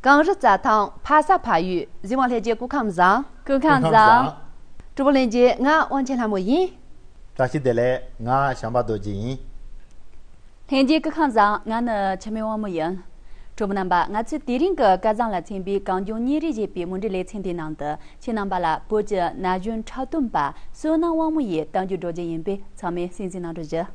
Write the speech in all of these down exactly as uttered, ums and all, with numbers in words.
གངས་རི་རྩྭ་ཐང་ཕ་ས་ཕ་ཡུལ། གཟིགས་མོ་ལྷན་རྒྱས་སྐུ་ཁམས་བཟང་། སྐུ་ཁམས་བཟང་། སྐུ་ཁམས་བཟང་། གྲོགས་པོ་ལྷན་རྒྱས། ང་དབང་ཆེན་ལྷ་མོ་ཡིན། བཀྲ་ཤིས་བདེ་ལེགས། ང་བྱམས་པ་རྡོ་རྗེ་ཡིན། ལྷན་རྒྱས་སྐུ་ཁམས་བཟང་། ང་ནི་འཆི་མེད་དབང་མོ་ཡིན། གྲོགས་པོ་རྣམ་པ། ང་ཚོས་དེ་རིང་གི་སྐལ་བཟང་ལ་མཚན་པའི་གངས་ལྗོངས་ཉིན་རེ་ཞེས་པའི་མུ་འབྲེལ་ལེ་ཚན་འདིའི་ནང་དུ། ཁྱེད་རྣམ་པ་ལ་བོད་ཀྱི་ན་གཞོན་འཁྲབ་སྟོན་པ་བསོད་ནམས་དབང་མོ་ཡི་གཏམ་རྒྱུད་སྒྲོག་རྒྱུ་ཡིན་པས། ཚང་མས་གསན་གཟིགས་གནང་རོགས་ཞུ།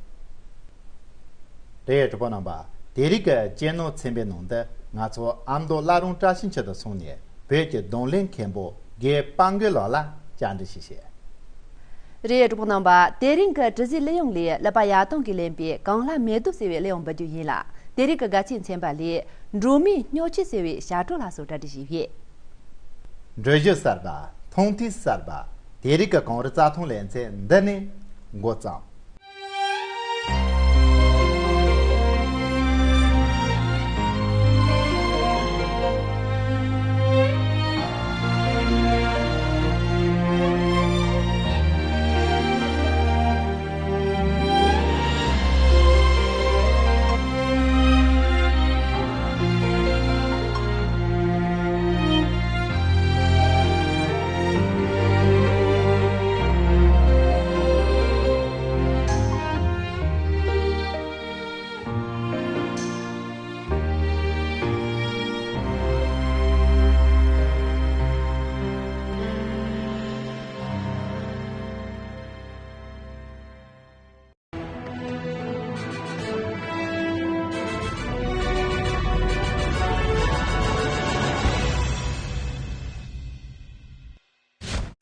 རེད། གྲོགས་པོ་རྣམ་པ། དེ་རིང་གི་གཅེས་ནོར་ཚན་པའི་ནང་དུ་ང་ཚོ་ཨ་མདོ་བླ་རུང་བཀྲ་ཤིས་འཁྱིལ་དུ་སོང་ནས། བོད་ཀྱི་རྡུང་ལེན་མཁན་པོ་དགེ་དཔལ་མགོན་ལགས་ལ་བཅར་འདྲི་ཞིག་བྱས། རེད། གྲོགས་པོ་རྣམ་པ། དེ་རིང་གི་དྲི་ཟའི་གླུ་དབྱངས་ལས་ཀླུ་པ་ཡར་དྭངས་ཀྱིས་ལེན་པའི་གངས་ལྷ་མེ་ཏོག་ཟེར་བའི་གླུ་དབྱངས་འབུལ་རྒྱུ་ཡིན་ལ། དེ་རིང་གི་དགའ་ཚལ་ཚན་པ་ལས་འབྲོག་མིའི་སྨྱོ་ཆུ་ཟེར་བའི་ཞབས་བྲོ་ལ་སོགས་གྲ་སྒྲིག་ཞིག་ཡོད། འགྲུལ་བཞུད་གསར་པ། མཐོང་ཐོས་གསར་པ། དེ་རིང་གི་གངས་རི་རྩྭ་ཐང་ལེ་ཚན་འདི་ནས་འགོ་བརྩམས།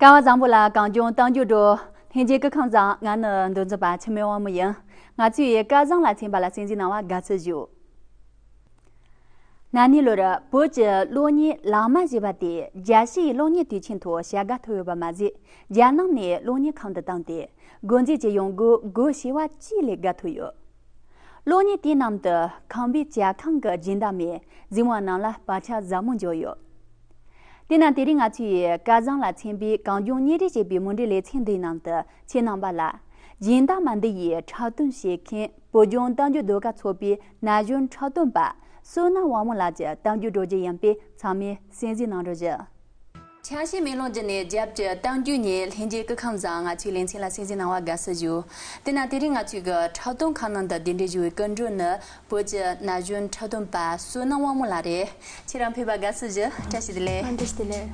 སྐལ་བ་བཟང་པོ་ལ་གངས་ལྗོངས་གཏམ་རྒྱུད་སྒྲོག། ལྷན་རྒྱས་སྐུ་ཁམས་བཟང་། ང་ནི་མདོ་འཛིན་པ་འཆི་མེད་དབང་མོ་ཡིན། ང་ཚོའི་སྐལ་བཟང་ལ་མཚན་པ་ལ་གསན་གཟིགས་གནང་བར་དགའ་བསུ་ཞུ། ན་ནིང་ལོར་བོད་ཀྱི་གློག་བརྙན་ལག་དམར་ཞེས་པ་དེ་རྒྱལ་སྤྱིའི་གློག་བརྙན་དུས་ཆེན་ཐོག་བྱ་དགའ་ཐོབ་ཡོད་པ་མ་ཟད། རྒྱལ་ནང་ནས་གློག་བརྙན་ཁང་དུ་བཏང་སྟེ། སྒོ་འཛིན་གྱི་ཡོང་སྒོ་སྒོར་བྱེ་བ་གཅིག་ལས་བརྒལ་ཐུབ་ཡོད། གློག་བརྙན་དེའི་ནང་དུ་ཁང་པའི་ཇ་ཁང་གི་སྦྱིན་བདག་མས་གཟིགས་མོ་རྣམས་ལ་བག་ཆགས་ཟབ་མོ་འཇོག་ཡོད། དེས་ན་དེ་རིང་ང་ཚོས་སྐལ་བཟང་ལ་མཚན་པའི་གངས་ལྗོངས་ཉིན་རེ་ཞེས་པའི་མུ་འབྲེལ་ལེ་ཚན་འདིའི་ནང་དུ། ཁྱེད་རྣམ་པ་ལ་སྦྱིན་བདག་མ་འདི་ཡིས་འཁྲབ་སྟོན་བྱེད་མཁན་བོད་ལྗོངས་གཏམ་རྒྱུད་ཟློས་གར་ཚོགས་པའི་ན་གཞོན་འཁྲབ་སྟོན་པ་བསོད་ནམས་དབང་མོ་ལགས་ཀྱི་གཏམ་རྒྱུད་སྒྲོག་རྒྱུ་ཡིན་པས། ཚང་མས་གསན་གཟིགས་གནང་རོགས་ཞུ། ཆ་ཤས་མེ་ལོང་བརྒྱུད་ནས་རྒྱབ་ཀྱི་གཏམ་རྒྱུད་ཉན། ལྷན་རྒྱས་སྐུ་ཁམས་བཟང་། ང་ཚོའི་ལེ་ཚན་ལ་གསན་གཟིགས་གནང་བར་དགའ་བསུ་ཞུ། དེ་ན་དེ་རིང་ང་ཚོའི་གི་འཁྲབ་སྟོན་ཁང་ནང་དུ་གདན་འདྲེན་ཞུ་བའི་སྐུ་མགྲོན་ནི་བོད་ཀྱི་ན་གཞོན་འཁྲབ་སྟོན་པ་བསོད་ནམས་དབང་མོ་ལགས་རེད། ཁྱེད་རང་ཕེབས་པར་དགའ་བསུ་ཞུ། བཀྲ་ཤིས་བདེ་ལེགས། ཨ། བཀྲ་ཤིས་བདེ་ལེགས།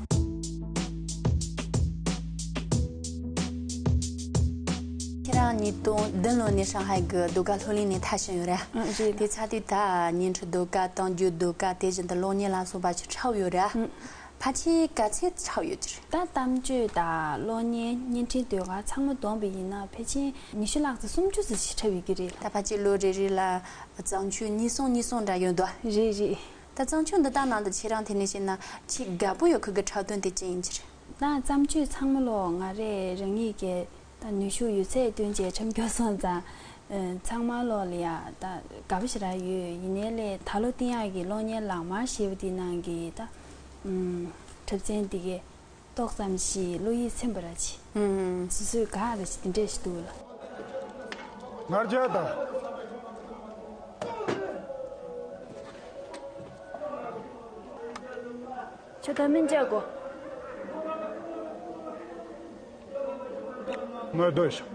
ཁྱེད་རང་ཉིས་སྟོང་བདུན་ལོ་ནས་ཧྲང་ཧའེ་གི་ཟློས་གར་སློབ་གླིང་ནས་མཐར་ཕྱིན་ཡོད་རེད། ཨ། རེད། དེ་ཚར་དུས་ད་བརྙན་འཕྲིན་ཟློས་གར། གཏམ་རྒྱུད་ཟློས་གར། དེ་བཞིན་དུ་གློག་བརྙན་ལ་སོགས་པ་ཅིག་འཁྲབ་ཡོད་རེད། ཨ། ཕལ་ཆེར་ག་ཚད་འཁྲབ་ཡོད་ཀྱི་རེད། ད་གཏམ་བརྗོད་དང་གློག་བརྙན། བརྙན་འཕྲིན། ཟློས་གར་ཚང་མ་བསྡོམས་པ་ཡིན་ན་ཕལ་ཆེར་ཉི་ཤུ་ལྷག་ཙམ། སུམ་ཅུ་ཙམ་ཞིག་འཁྲབ་ཡོད་ཀྱི་རེད། ད་ཕལ་ཆེར་ལོ་རེ་རེ་ལ་བརྩམས་ཆོས་གཉིས་གསུམ་གཉིས་གསུམ་འདྲ་ཡོད་འདུག་རེད་རེད། ད་བརྩམས་ཆོས་འདི་དག་ནང་དུ་ཁྱེད་རང་དེ་ནས་བཤད་ན་ཆེས་དགའ་པོ་ཡོད་ཁུལ་གྱི་འཁྲབ་སྟོན་དེ་ཅི་ཡིན་གྱི་རེད། ད་བརྩམས་ཆོས་ཚང་མ་ལོ་ང་རས་རང་ཉིད་ཀྱི་ད་ནུས་ཤུགས་ཡོད་ཚད་བཏོན་བྱས་འཁྲབ་མཁན་སོང་ཙང་། ཨ། ཚང་མ་ལོ་ལ་ཡ་ད་དགའ་པོ་ཞེ་དྲག་ཡོད། ཡིན་ནའི་ལས་ད་ལོ་བསྟན་ཡག་གི་གློག་བརྙན་ལག་དམར་ཞེས་པ་དེའི་ནང་གི་ད། ཨུམ། འཁྲབ་ཚན་འདི་གས་ཏོག་ཙམ་ཞིག་བློ་ཡིད་ཚིམ་པ་ར་ཅིག་ཨུམ། སོ་སོས་དགའ་ར་ཅིག་དེ་འདྲས་ཞིག་འདུག་ལ། ང་རྒྱལ་དང་། ཁྱོད་ད་མིན་བཅར་གོ། ངོ་སྡོད་ཤོག་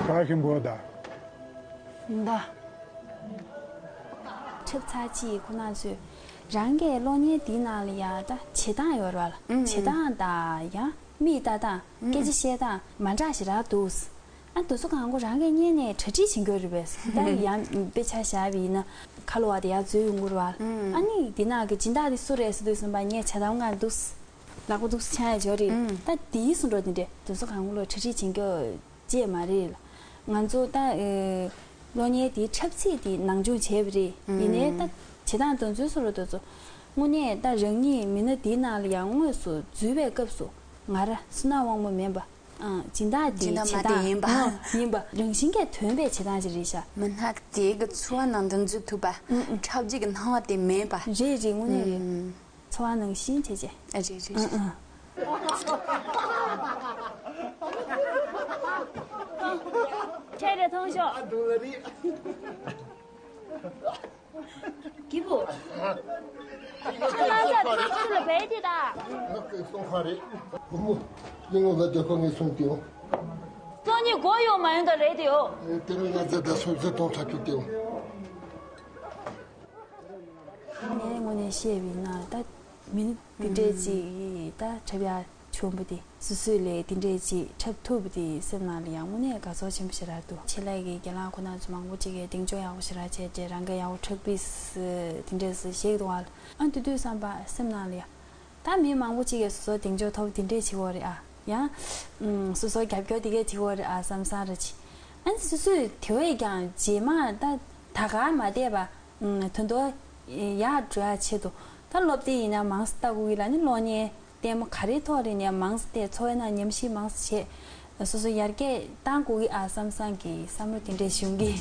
ག་ཤིང་པོ་ད། ད། འཁྲབ་ཚར་རྗེས་ཁོ་རང་ཚོས་རང་གི་གློག་བརྙན་འདིའི་ནང་ལ་ཡ་ད་བྱེད་སྟངས་ཡོད་རེད་པ། ཨུམ། བྱེད་སྟངས་དང་ཡང་མིག་ལྟ་སྟངས། ཨུམ། སྐད་ཆ་བཤད་སྟངས་མ་འདྲ་ཞེ་དྲག་འདུག་ཨ། དེ་ཚོ་གང་གོ་རང་གིས་བརྙན་ནས་གྲ་སྒྲིག་བྱེད་དགོས་རེད་པས། ད་ཡང་དཔེ་ཆ་བཞག་པ་ཡིན་ན་ཁ་ལོ་བ་དེ་ཡར་འཛུལ་ཡོང་གི་རེད་པ། ཨུམ། ཨ་ནི་འདི་ནང་གི་སྦྱིན་བདག་དེ་སུ་རེད་ཟེར་དུས་ཙམ་པ་ངས་བྱ་དམ་ང་འདུག་ལག་པ་འདུག་སེ་འཆང་ཡ་ཅིག་ཡོད་རེད། ཨུམ། ད་དེའི་བཟོ་འདྲ་དེ་འདྲས་དེ་ཚོ་གང་གོ་ལ་གྲ་སྒྲིག་བྱེད་རྒྱུ་བཅས་མ་རེད་ལ། ང་ཚོ་ད། ཨེ། གློག་བརྙན་དེའི་འཁྲབ་ཚིག་དེ་ནང་སྦྱོང་བྱས་པ་རེད། ཨུམ། ཡིན་ནའི་ད་ བྱེད་སྟངས་དེ་ཚོའི་བཟོ་འདྲ་དེ་ཚོ། དངོས་གནས་ད་རང་ཉིད་མི་སྣ་འདིའི་ནང་ལ་ཡང་དངོས་སུ་འཛུལ་བའི་སྐབས་སུ་ང་ར་བསོད་ནམས་དབང་མོ་མིན་པ། ཨང་། སྦྱིན་བདག་དེ་སྦྱིན་བདག་མ་བྱེད་དེ་སྟངས་ཡིན་པ། ཨང་། ཡིན་པ། རང་བཞིན་གྱིས་ཐོན་པའི་བྱེད་སྟངས་ཅིག་རེད་ཤག་མི་སྣ་དེ་གི་འཚོ་བ་ནང་དུ་འཛུལ་ཐུབ་པ། ཨང་། ཨང་། འཁྲབ་རྒྱུ་གི་སྣང་བ་དེ་མེད་པ། རེད་རེད། དངོས་གནས་རེད། ཨང་། འཚོ་བ་ནང་བཞིན་བྱས་བྱས། ཨ། རེད་རེད་རེད། ཨང་། ཨང་། ཁྱེད་རེ་མཐོང་ཤོག་ཨ། དུང་ལ་རེད། སྐྱིད་པོ། ཁྱེད་ལ་ས་ཐུག་ཚུལ་ལ་བས་དེ་ད། ང་སྐད་གཏོང་ཁ་རེད། བུ་མོ། ཡིན་ངོ་ལ་སྡོད་ཁ་ངས་གསུངས་ཏེ་ཡོང་། སང་ཉིན་སྒོ་ཡོང་མ་ཡོང་ད་རེད་དེ་ཡོ། ཨེ། དེ་རིང་ང་རྫ་ད་སོ་རྫ་གཏོང་ཁྲ་ཁྱུག་ཏེ་ཡོང་། ངའི་ངོས་ནས་བཤད་པ་ཡིན་ན་ད་མི་འདི་འདྲས་ཅིག་ད་འཁྲབ་ཡག་བྱུང་བ་དེ། སོ་སོས་ལས་དེ་འདྲས་ཅིག་འཁྲབ་ཐུབ་པ་དེ་སེམས་ནང་ལ་ཡང་དངོས་གནས་དགའ་ཚོར་ཆེན་པོ་ཞེ་དྲག་འདུག་ཆེད་ལས་ཀྱི་རྒན་ལགས་ཁོ་ན་ཚོ་མང་པོ་ཅིག་གིས་གདེང་འཇོག་ཡག་པོ་ཞེ་དྲག་བྱས་རྗེས་རང་གིས་ཡག་པོ་འཁྲབ་པས་དེ་འདྲས་སུ་བཤད་འདུག་ཨ། ཨ། དེ་དུས་བསམ་པ་སེམས་ནང་ལ་ཡང་། ད་མི་མང་པོ་ཅིག་གིས་སོ་སོར་གདེང་འཇོག་ཐོབ་དེ་འདྲས་བྱེད་ཀྱི་ཡོད་རེད་ཨ། ཡང་། ཨུམ། སོ་སོར་རྒྱབ་སྐྱོར་དེ་གས་བྱེད་ཀྱི་ཡོད་རེད་ཨ་བསམ་བསམ་རེ་བྱེད། ཨ་ནི་སོ་སོས་དེ་བས་ཀྱང་རྗེས་མ་ད་ད་ག་མ་བསྡད་པ། ཨུམ། ད་དུང་ཡར་འགྲོ་ཡག་ཆེད་དུ་ད་སློབ་དེབ་ཡིན་ན་མང་ཙམ་ལྟ་དགོས་ཀྱི་ལ་ནི་གློག་བརྙན་ལྟད་མོ་ག་རེའི་ཐོག་རེད་ནས་མང་ཙམ་བལྟས། འཚོ་བའི་ནང་ཉམས་ཞིབ་མང་ཙམ་བྱས། སོ་སོ་ཡར་རྒྱས་གཏང་དགོས་ཀྱི་ཨ་བསམ་བསམ་གྱི་བསམ་བློ་དེ་འདྲས་བྱུང་གི།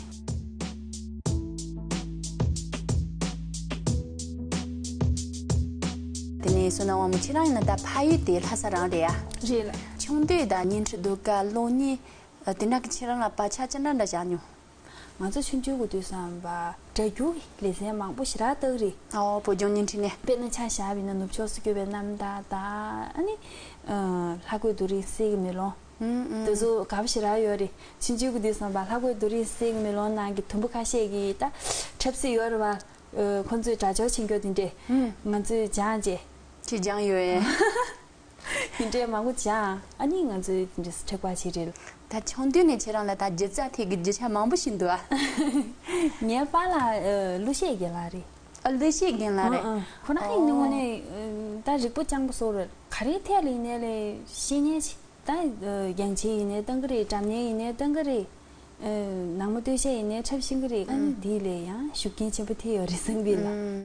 དེ་ནས་བསོད་ནམས་དབང་མོ་ཁྱེད་རང་ཡིན་ན་ད་ཕ་ཡུལ་དེ་ལྷ་ས་རང་རེད་ཨ། རེད་ལ། ཆུང་དུས་ད་བརྙན་འཕྲིན་ཟློས་གར་གློག་བརྙན་དེ་འདྲ་གི་ཁྱེད་རང་ལ་བག་ཆགས་ཅི་འདྲ་འདྲ་བཞག་མྱོང་། ང་ཚོ་ཆུང་ཆུང་གི་དུས་བསམ་པ་སྒྲ་སྒྱུར་གྱི་ལེ་ཚན་མང་པོ་ཞེ་དྲག་བཏགས་རེད། ཨོ། བོད་ལྗོངས་བརྙན་འཕྲིན་ནས། དཔེར་ན་ཆ་བཞག་པ་ཡིན་ན་ནུབ་ཕྱོགས་སུ་སྐྱོད་པའི་རྣམ་ཐར་དང་ཨ་ནི། ཨ། ལྷ་རྒོད་རྡོ་རིང་བསིལ་གྱི་མེ་ལོང་། ཨུམ་ཨུམ། དེ་ཚོ་དགའ་པོ་ཞེ་དྲག་ཡོད་རེད། ཆུང་ཆུང་གི་དུས་བསམ་པ་ལྷ་རྒོད་རྡོ་རིང་བསིལ་གྱི་མེ་ལོང་ནང་གི་དུམ་བུ་ཁ་ཤས་ཀྱིས་ད་འཁྲབ་སྲིད་ཡོད་རེད་བ། ཨ། ཁོ་ཚོས་སྒྲ་སྦྱོར་བྱེད་རྒྱུ་དེ་འདྲས། ཨུམ། ང་ཚོས་སྦྱངས་བྱས། ཁྱེད་སྦྱངས་ཡོད་ཨེ། དེ་འདྲས་མང་པོ་སྦྱངས། ཨ་ནི་ང་ཚོས་དེ་འདྲས་འཁྲབ་པ་བྱས་རེད། ད་ཆུང་དུས་ནས་ཁྱེད་རང་ལ་ད་སྒྱུ་རྩལ་ཐད་ཀྱི་རྒྱུ་ཆ་མང་པོ་ཞིག་འདུག་ཨ། ངའི་པཱ་ལགས། ཨ། གླུ་གཞས་རྒན་ལགས་རེད། ཨ། གླུ་གཞས་རྒན་ལགས་རེད། ཨ། ཨ། ཁོ་རང་ཨོ། ནི་དངོས་གནས་ད་རིག་པ་སྐྱང་པོ་བཟོ་རེད། ག་རེའི་ཐད་ལ་ཡིན་ནའི་ལས་ཤེས་མཁན་ཞིག་ད་རྒྱང་ཆེན་ཡིན་ནའི་གཏོང་གི་རེད། སྒྲ་སྙན་ཡིན་ནའི་གཏོང་གི་རེད། ཨ། ནང་མི་སྟོད་གཞས་ཡིན་ནའི་འཁྲབ་ཤེས་ཀྱི་རེད། ཨ་ནི་ཨང་། དེ་ལས་ཡང་ཤུགས་རྐྱེན་ཆེན་པོ་ཐེབས་ཡོད་རེད་བསམ་གི་ལ། ཨང་།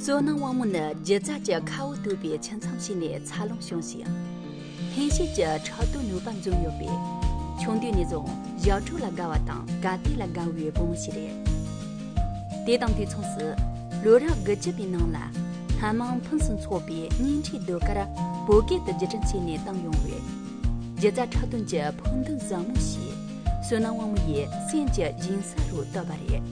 བསོད་ནམས་དབང་མོ་ནི་སྒྱུ་རྩལ་གྱི་ཁ་བ་བཏུད་པའི་ཆུ་མཚམས་ཤིག་ནས་འཚར་ལོངས་བྱུང་ཞིང་། འཕེལ་ཤུགས་ཀྱི་འཁྲབ་སྟོན་ནུས་པ་འཛོམས་ཡོད་པས། ཆུང་དུས་ནས་བཟུང་ཞབས་བྲོ་ལ་དགའ་བ་དང་གར་སྟེགས་ལ་དགའ་བའི་བུ་མོ་ཞིག་རེད། དེ་དང་དུས་མཚུངས་སུ་ལོ་རབས་དགུ་བཅུ་པའི་ནང་ལ་སྣ་མང་ཕུན་སུམ་ཚོགས་པའི་བརྙན་འཕྲིན་ཟློས་གར་བོད་སྐད་དུ་བརྒྱུད་སྐྲུན་བྱས་ནས་བཏང་ཡོང་བས། སྒྱུ་རྩལ་འཁྲབ་སྟོན་གྱི་ཕུགས་འདུན་བཟང་མོ་ཞིག་བསོད་ནམས་དབང་མོ་ཡི་སེམས་ཀྱི་སྦྱིན་སྲེག་རུ་བཏབ་པ་རེད།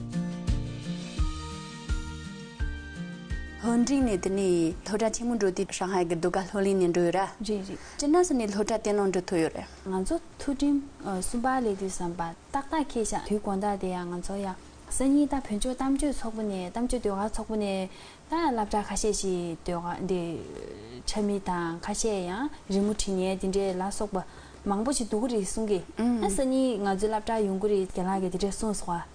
ཧོན་ཀྲུང་ནས་དེ་ནས་སློབ་གྲྭ་ཆེན་མོ་འགྲོ་དུས་ཧྲང་ཧའེ་གི་ཟློས་གར་སློབ་གླིང་ནས་འགྲོ་ཡོད་ར། རེད་རེད། ཅི་འདྲ་ཟེར་ནས་སློབ་གྲྭ་དེ་ནང་འགྲོ་ཐུབ་ཡོད་རེད། ང་ཚོ་ཐུགས་ཁྲིམས་གསུམ་པ་སླེབས་དུས་བསམ་པ་ཏག་ཏག་འཁེལ་ཤག་དུས་དགོང་དག་དེ་ཡང་ང་ཚོ་ཡང་སང་ཉིན་ད་བོད་ལྗོངས་གཏམ་བརྗོད་ཚོགས་པ་ནས་གཏམ་བརྗོད་ཟློས་གར་ཚོགས་པ་ནས་ད་སློབ་གྲྭ་ཁ་ཤས་ཤིག་ཟློས་གར་འདི་འཁྲབ་མི་དང་ཁ་ཤས་ཡང་རི་མོ་འབྲི་མཁན་དེ་འདྲས་ལ་སོགས་པ་མང་པོ་ཞིག་འདུག་གི་རེད་གསུང་གི། ཨང་། ཨ་སང་ཉིན་ང་ཚོའི་སློབ་གྲྭ་ཡོང་གི་རེད། རྒན་ལགས་ཀྱིས་དེ་འདྲས་གསུངས་སོང་ཨ།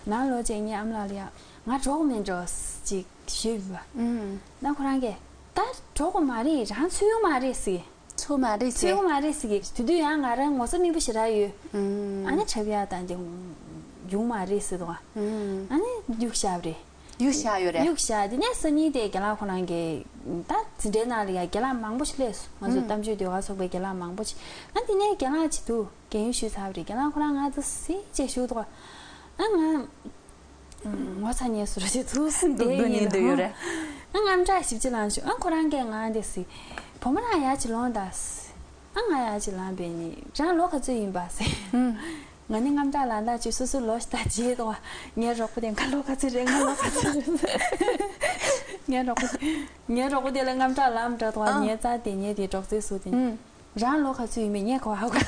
ནང་ལོགས་བྱས་ངའི་ཨ་མ་ལགས་ལ་ཡང་ང་འགྲོ་གི་མིན་འགྲོ་ཅིག་ཞུས་པ། ཨང་། ན་ཁོ་རང་གིས་ད་འགྲོ་དགོས་མ་རེད། རང་ཚུད་ཡོང་མ་རེད་ཟེར། ཚུད་མ་རེད་ཚུད་ཟེར། ཡོང་མ་རེད་ཟེར་གི། དེ་དུས་ཡང་ང་རང་ངོ་ཚ་མིག་དཔེ་ཞེ་དྲག་ཡོད། ཨང་། ཨ་ནི་འཁྲབ་ཡག་དང་དེ་ཡོང་མ་རེད་ཟེར་འདུག་ག་ཨང་། ཨ་ནི་གཡུག་བཞག་པ་རེད། གཡུག་བཞག་ཡོད་རེད། གཡུག་བཞག་དེ་ནས་སང་ཉིན་དེ་རྒན་ལགས་ཁོ་རང་གིས་ད་འཛིན་གྲྭའི་ནང་ལ་ཡང་རྒན་ལགས་མང་པོ་ཞིག་སླེབས་སོང་། ང་ཚོ་ཨང་། གཏམ་བརྗོད་ཟློས་གར་ཚོགས་པའི་རྒན་ལགས་མང་པོ་ཞིག་ཨ་དེ་ནས་རྒན་ལགས་ཅིག་འདུག་རྒན་ཡོལ་ཞུས་ཚར་བ་རེད། རྒན་ལགས་ཁོ་རང་ང་ཚོ་གཟིགས་བྱས་བཞུགས་འདུག་ཨ་ང་ངོ་ཚ་ཉེས་སུ་ར་ཅིག་ཐུག་སུ་འདུག་སྡོད་ནས་འདུག་ཡོད་རེད། ཨ་ང་དངངས་སྐྲག་ཞེ་པོ་ཅིག་ལངས་བྱུང་། ཨ་ཁོ་རང་གིས་ང་འདི་གཟིགས། བུ་མོ་རང་ཡར་ཅིག་ལོངས་དང་། ཨ་ང་ཡར་ཅིག་ལངས་པས་ནི་རང་ལོ་ག་ཚོད་ཡིན་པ་ཟེར། ཨང་། ང་ནི་དངངས་སྐྲག་ལངས་དང་ཅིག་སོ་སོའི་ལོ་ཞིག་ད་བརྗེད་འདུག་ངའི་རོགས་པོ་དེ་ང་ལོ་ག་ཚོད་རེད། ང་ལོ་ག་ཚོད་རེད། ངའི་རོགས་པོ་དེ་ངའི་རོགས་པོ་དེ་ལ་དངངས་སྐྲག་ལངས་འདྲ་འདུག་ཨ། ངའི་རྩ་དེ་ངའི་དེ་སྒྲོག་ཙེའི་ཟུར་དེ། ཨང་། རང་ལོ་ག་ཚོད་ཡིན་མིན་ངས་གོ་ཧ་གོ་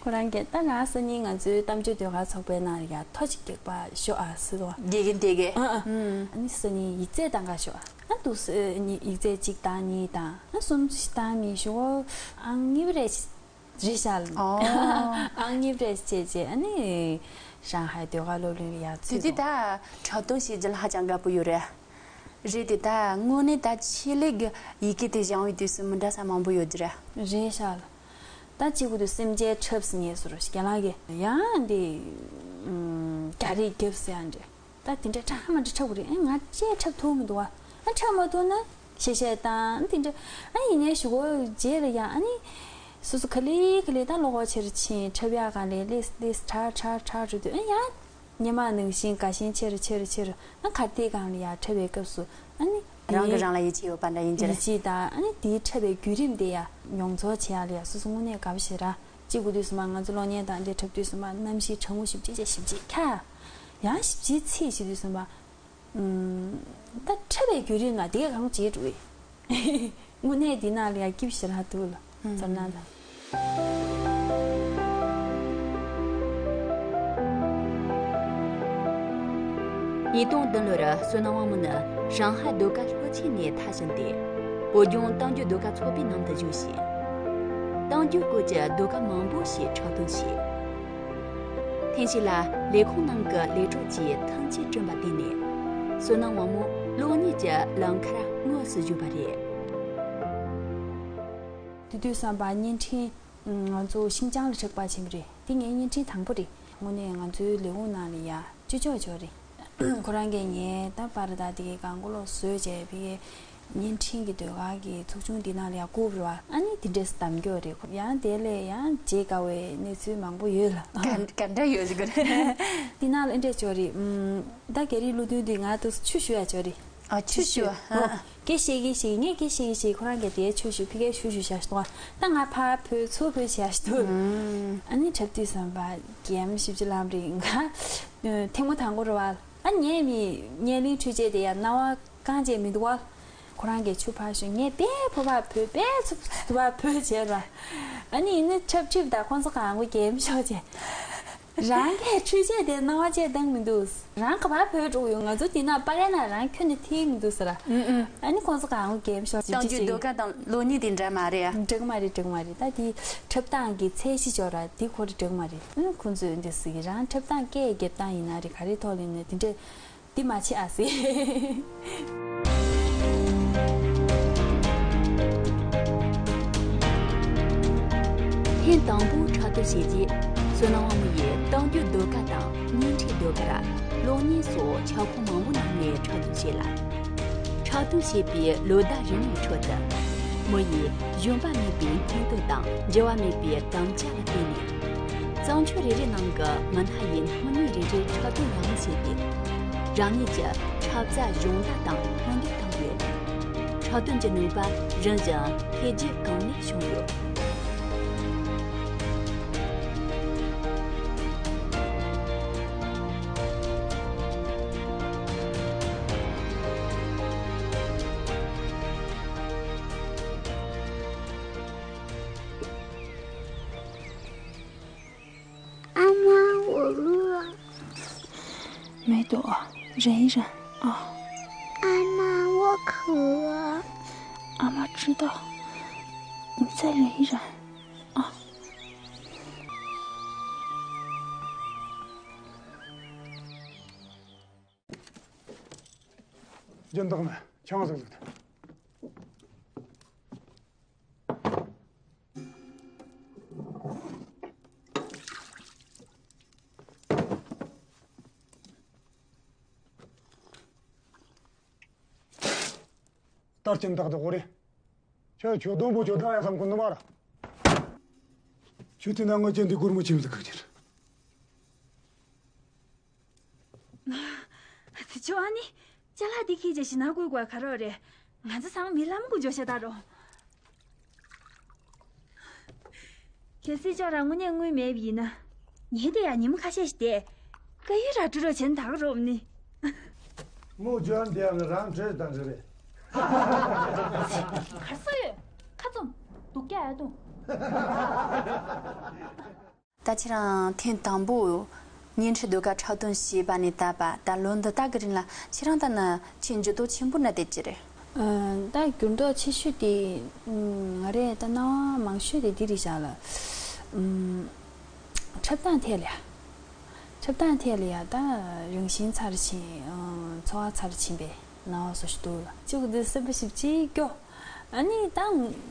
ཁོ་རང་གིས་ད་ང་སང་ཉིན་ང་ཚོའི་གཏམ་བརྗོད་ཟློས་གར་ཚོགས་པའི་ནང་ལ་ཡ་ཐོ་གཅིག་རྒྱག་པ་ཤོག་ཨ་ཟེར་བ། དགེ་རྒན་དེ་གས། ཨ་ཨ། ཨང་། ཨ་ནི་སང་ཉིན་ཡིག་ཚད་གཏང་ག་ཤོག་ཨ། ཨ་འདུག་སེ་ཡིག་ཚད་གཅིག་དང་གཉིས་དང་ཨ་གསུམ་ཞིག་བཏང་མི་ཞུ་གོ་ཨང་གཉིས་པ་རེད། རེད་ཤག་ཨོ། ཨང་གཉིས་པ་རེད་བྱས་རྗེས་ཨ་ནི་ཧྲང་ཧའེ་ཟློས་གར་སློབ་གླིང་ལ་ཡ་དེ་ཚུད་དེ་དང་། ད་འཁྲབ་སྟོན་བྱེད་རྒྱུ་ལ་ཧ་ཅང་དགའ་པོ་ཡོད་རེད། རེད་དེ་ད་དངོས་གནས་ད་ཆེད་ལས་ཀྱི་ཡི་གེ་དེ་སྦྱང་བའི་དུས་སུ་མི་འདྲ་ས་མང་པོ་ཡོད་རྒྱུ་རེད། རེད་ཤག་ད་གཅིག་པུ་དུ་སེམས་ཅན་འཁྲབ་ཟེར་ངེས་སོ་ར་རྒན་ལགས་ཀྱིས་ཡང་འདི་ཨུམ་རྒྱ་རིགས་རྒྱབ་ཟེར་ཡང་འདྲེ། ད་དེ་འདྲ་ཁྲ་མ་འདྲ་འཁྲབ་དགོས་རེད། ཨ་ང་ཅེས་འཁྲབ་ཐུབ་མི་འདུག་བ། ཨ་འཁྲབ་མ་ཐུབ་ན་གཤེ་གཤེ་བཏང་དེ་འདྲ། ཨ་ཡིན་ནའི་ཞུ་གོ་རྗེས་ལ་ཡང་ཨ་ནི་སོ་སོ་ག་ལེ་ག་ལེ་ད་བློ་ཁོག་ཆེར་ཕྱིན་འཁྲབ་ཡག་ག་ལེ་ལེས་ལེས་ཁྲ་ཁྲ་ཁྲ་འགྲོ་དུས་ཨ་ཡང་ཉི་མ་ནང་བཞིན་དགའ་ཞེན་ཆེ་རུ་ཆེ་རུ་ཆེ་རུ། ཨ་གར་སྟེགས་སྒང་ལ་ཡ་འཁྲབ་པའི་སྐབས་སུ་ཨ་ནི་རང་གིས་རང་ལ་ཡིད་ཆེས་ཡོད་པ་འདྲ་ཡིན་གྱི་ཡིད་རེད། ཆེས་དང་ཨ་ནི་དེའི་འཁྲབ་པའི་བརྒྱུད་རིམ་དེ་ཡ་མྱོང་ཚོར་བྱེད་ཡག་ལ་ཡ་སོ་སོ་དངོས་གནས་དགའ་པོ་ཞེ་དྲག་གཅིག་པུ་དུས་སུ་མ་ང་ཚོ་གློག་བརྙན་དང་འདྲེ་འཁྲབ་དུས་སུ་མ་གནམ་གཤིས་གྲང་མོ་ཞིབ་ཅིག་བྱས་ཞིབ་ཅིག་ཁ། ཡང་ཞིབ་ཅིག་ཚིག་བྱེད་དུས་སུ་མ། ཨུམ། ད་འཁྲབ་པའི་བརྒྱུད་རིམ་ལ་དེ་ག་གང་བྱེད་འགྲོ་གི། དངོས་གནས་འདི་ནང་ལ་ཡང་སྐྱིད་ཞེ་དྲག་འདུག་ལ། ཨུམ། ཚོར་སྣང་དང་། ཉིས་སྟོང་བདུན་ལོར་བསོད་ནམས་དབང་མོ་ནི་ཧྲང་ཧའེ་ཟློས་གར་སློབ་ཆེན་ནས་མཐར་ཕྱིན་ཏེ། བོད་ལྗོངས་གཏམ་རྒྱུད་ཟློས་གར་ཚོགས་པའི་ནང་དུ་ཞུགས་ཤིང་། གཏམ་རྒྱུད་སྐོར་གྱི་ཟློས་གར་མང་པོ་ཞིག་འཁྲབ་སྟོན་བྱས། ཐེངས་ཤིག་ལ་ལས་ཁུངས་ནང་གི་ལས་གྲོགས་ཀྱིས་ཐང་ཆེན་བསྐྲུན་པ་དེ་ནས། བསོད་ནམས་དབང་མོ་གློག་བརྙན་གྱི་ལམ་ཁར་དངོས་སུ་ཞུགས་པ་རེད། དེ་དུས་བསམ་པ་བརྙན་འཕྲིན་ང་ཚོ་ཤིན་ཅང་ལ་ཕྱག་པ་ཕྱིན་པ་རེད། དེ་ངའི་བརྙན་འཕྲིན་དང་པོ་རེད། དངོས་གནས་ང་ཚོའི་ལས་ཁུངས་ནང་ལ་ཡ་ཅོ་ཅོ་ཅོ་རེད། ཁོ་རང་གིས་ངའི་ད་པར་ད་དེ་གའི་གང་གོ་ལོ་བཟོས་བྱས་ཕ་གིའི་བརྙན་འཕྲིན་གྱི་ཟློས་གར་གྱི་ཚོགས་ཆུང་འདི་ནང་ལ་ཡང་བསྐུར་བ་རེད་བ། ཨ་ནི་དེ་འདྲས་གདམ་རྒྱུ་རེད། ཡང་དེ་ལས་ཡང་བརྗེད་དཀའ་བའི་གནས་ཚུལ་མང་པོ་ཡོད་ལ། ག་ག་འདྲ་ཡོད་ཟེར་གི་རེད། འདི་ནང་ལ་ཨེ་འདྲས་ཅོ་རེད། ཨུམ། ད་རྒྱ་རིགས་ཀླུ་སྡུག་འདི་ང་ཏོག་ཙམ་ཆུ་བཞུར་ཡ་ཅོ་རེད། ཨ་ཆུ་བཞུར་བ། ཨ། སྐད་བཤད་ཀྱི་ཞིག་ངས་སྐད་བཤད་ཀྱི་ཞིག་ཁོ་རང་གིས་དེའི་ཆུ་བཞུར་ཕ་གིའི་ཆུ་བཞུར་བྱ་ཞིག་འདུག་ད་ང་ཕར་བོད་ཚུར་བོད་བྱ་ཞིག་འདུག་ཨ་ནི་འཁྲབ་དུས་བསམ་པ་གེམ་ཞིབ་ཅིག་ལམ་རེད་ང་། ཐེངས་མ་དང་པོ་རེད་བ། ཨ་ཉལ་མི་ཉལ་གླིང་འཕྲུལ་ཆས་དེ་ཡང་སྣང་བ་གང་བྱས་མི་འདུག་བ། ཁོ་རང་གིས་ཆུ་ཕར་ཞུ་ངས་དེ་ཕོ་བ་བོད་པས་ཚུབ་ཚུབ་བ་བོད་བྱས་ར། ཨ་ནི་ཡིན་ན་འཁྲབ་འཁྲིབ་དང་ཁོང་ཚོ་གང་གོ་གེམ་ཤོག་བྱས། རང་གིས་འཕྲུལ་ཆས་དེ་སྣང་བ་བཅད་བཏང་མི་འདུག་རང་ག་པར་བོད་འགྲོ་གི་ཡོད། ང་ཚོ་འདི་ན་པ་རེ་ན་རང་ཁྱོན་ནས་ཐིག་མི་འདུག་ཟེར། ཨུ་ཨུ། ཨ་ནི་ཁོང་ཚོ་གང་གེམ་ཤོག་ཅིག་གཏམ་རྒྱུད་ཅིག་ཟློས་གར་དང་གློག་བརྙན་དེ་འདྲ་མ་རེད་ཨ། འགྲིག་མ་རེད་འགྲིག་མ་རེད། ད་དེ་འཁྲབ་སྟངས་ཀྱི་ཚད་གཞི་ཅོག་ར་དེ་ཁོ་རེ་འགྲིག་མ་རེད། ཨུ་ཁོང་ཚོས་འདི་ཟེར་གི་རང་འཁྲབ་སྟངས་སྐད་རྒྱབ་སྟངས་ཡིན་ན་རེད་ག་རེ་ཐོག་ལ་ཡིན་ན་དེ་འདྲས། འདི་མ་བྱེད་ཨ་སི། ཐེངས་དང་པོ་འཁྲབ་སྟོན་བྱས་རྗེས་བསོད་ནམས་དབང་མོ་ཡིས་གཏམ་རྒྱུད་ཟློས་གར་དང་བརྙན་འཕྲིན་ཟློས་གར། གློག་བརྙན་སོགས་ཁྱབ་ཁོངས་མང་པོའི་ནང་ནས་འཁྲབ་སྟོན་བྱས་ལ། འཁྲབ་སྟོན་བྱས་པའི་ལོ་ཟླ་རིང་བའི་ཁྲོད་དུ། མོ་ཡིས་ཞུམ་པ་མེད་པའི་སྙིང་སྟོབས་དང་འགྱུར་བ་མེད་པའི་དམ་བཅའ་ལ་བརྟེན་ནས། བརྩམས་ཆོས་རེ་རེའི་ནང་གི་མི་སྣ་ཡི་སྣང་བརྙན་རེ་རེ་འཁྲབ་སྟོན་ཡག་མོ་བྱས་ཏེ། རང་ཉིད་ཀྱི་འཁྲབ་རྩལ་སྦྱོང་བརྡར་དང་སྔོན་འགྲོ་བཏང་ཡོད། འཁྲབ་སྟོན་གྱི་ནུས་པ་རིམ་བཞིན་འཕེལ་རྒྱས་གང་ལེགས་བྱུང་ཡོད། ཨ་མ། འོ་ལུ། མེད་དོ། རེད་ར། ཨ། ཨ་མ། 我渴。 ཨ་མ་知道。你再忍一忍。 ཨ། སྦྱིན་བདག་མ་ཆང་ཟིག་ལུགས། ད་སྦྱིན་བདག་དེ་གོ་རེ། ཁྱོད་ཁྱོད་སྡོང་པོ་ཁྱོད་ད་ཡ་བསམ་གོ་ནི་མ་ར། ཁྱོད་དེ་ན་ངོ་ཅན་དེ་སྒོར་མོ་ཆེན་ཟིག་གི་ཁྱེར། ཚེ་ཆོ་ཨ་ནི། ཅ་ལག་འདི་ཁྱེད་ཅག་ཞིག་ན་དགོས་དགོས་ག་རོགས་རེད། ང་ཚོ་ཚང་མི་ལམ་གུ་འཇོག་ཤ་ད་རོ། གལ་སྲིད་ཅོག་ར་དངོས་གནས་དངུལ་མེད་པ་ཡིན་ན། ངས་དེ་ཡང་ཉིན་མོ་ཁ་ཤས་ཤིག་བསྡད། དཀའ་ཡོད་ར་སྤྲོ་རོགས་བྱེད་ན་ད་ག་རོགས་ནི། མོ་ཇོན་དེ་ཡང་རང་བྲེལ་དང་འདྲ་རེད། གར་སོ་ཡོད། ཁ་བཙུམ། སྡུག་ཀྱག་ཡ་དུང་། ད་ཁྱེད་རང་ཐེངས་དང་པོ་བརྙན་འཕྲིན་ཟློས་གར་འཁྲབ་སྟོན་བྱས་པ་ནས་ད་བར་ད་ལོ་འདི་དག་གི་རིང་ལ་ཁྱེད་རང་ད་ནི་ཆེས་འགྱུར་ལྡོག་ཆེན་པོ་ན་དེ་ཅི་རེད། ཨ། ད་འགྱུར་ལྡོག་ཆེ་ཤོས་དེ་ང་རས་ད་སྣང་བ་མང་ཤོས་དེ་འདི་རེད་བཞག་ལ། ཨམ། འཁྲབ་སྟངས་ཐད་ལ་ཡ། འཁྲབ་སྟངས་ཐད་ལ་ཡ་ད་རང་བཞིན་ཚར་ཕྱིན། ཨ། འཚོ་བ་ཚར་ཕྱིན་པའི་སྣང་བ་བཟོ་ཞིག་འདུག་ལ། གཅིག་པུ་འདི་སེམས་པ་ཞིབ་ཅིག་སྐྱོ། ཨ་ནི་ད་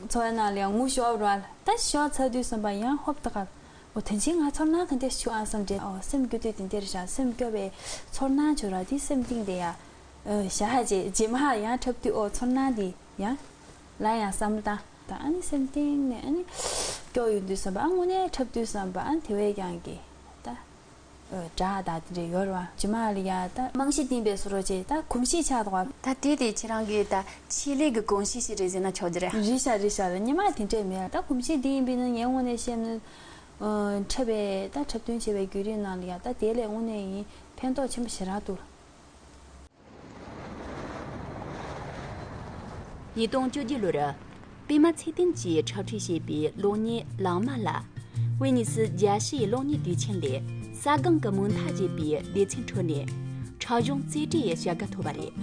ཚོར་བའི་ནང་ལ་ཡང་ངུ་ཤོར་བ་རེད་བ། ད་ཤོར་ཚར་དུས་ཙམ་པ་ཡང་ཧོབ་ཏེ་ཁ། འོ་དེ་བཞིན་ང་ཚོར་སྣང་ག་འདྲ་ཞིག་བྱུང་ཨ་བསམ་དྲན། འོ་སེམས་སྐྱོ་དུས་དེ་འདྲ་རེད་ཤག་སེམས་སྐྱོ་བའི་ཚོར་སྣང་བྱུང་ར། དེ་སེམས་གཏིང་དེ་ཡ། ཨ་བཞག་རྗེས་རྗེས་མ་ཡང་འཁྲབ་དུས་འོ་ཚོར་སྣང་དེ་ཡང་ལ་ཡང་བསམ་བློ་བཏང་། ད་ཨ་ནི་སེམས་གཏིང་ནས་ཨ་ནི་སྐྱོ་ཡོང་དུས་ཙམ་པ། ཨ་དངོས་གནས་འཁྲབ་དུས་ཙམ་པ་ཨ་ནི་དེ་བས་ཀྱང་གི་ད། ཨ་སྒྲ་དང་དེ་འདྲ་ཡོད་རེད་བ། རྗེས་མ་ལ་ཡ་ད་རྨང་གཞི་བཏིང་པའི་བཟོ་འདྲ་བྱས། ད་གོམས་གཤིས་ཆགས་འདུག་བ། ད་དེ་དེ་ཁྱེད་རང་གི་ད་ཆེད་ལས་ཀྱི་གོམས་གཤིས་ཤིག་རེད་ཟེར་ན་ཆོག་གི་རེད། རེད་ཤག་རེད་ཤག་སྔོན་མ་དེ་འདྲས་མེད། ད་གོམས་གཤིས་འདི་ཡིན་པས་ན་ངའི་ངོས་ནས་བཤད་ན། ཨ་འཁྲབ་པའི་ད་འཁྲབ་སྟོན་བྱེད་པའི་བརྒྱུད་རིམ་ནང་ལ་ཡ་ད་དེ་ལས་དངོས་གནས་ཡིན་ཕན་ཐོགས་ཆེན་པོ་ཞེ་དྲག་འདུག། ཉིས་སྟོང་བཅོ་བརྒྱད་ལོར་པད་མ་ཚེ་བརྟན་གྱིས་འཁྲབ་ཁྲིད་བྱས་པའི་གློག་བརྙན་ལག་དམར་ལ། དབུས་ནས་སུ་རྒྱལ་སྤྱིའི་གློག་བརྙན་དུས་ཆེན་ལས་གསར་སྒང་གི་མུ་མཐའ་བརྒྱུད་པའི་སྡེ་ཚན་ཁྲོད་ནས་འཁྲབ་གཞུང་རྩེ་གྲས་ཞལ་བཀའ་ཐོབ་པ་རེད།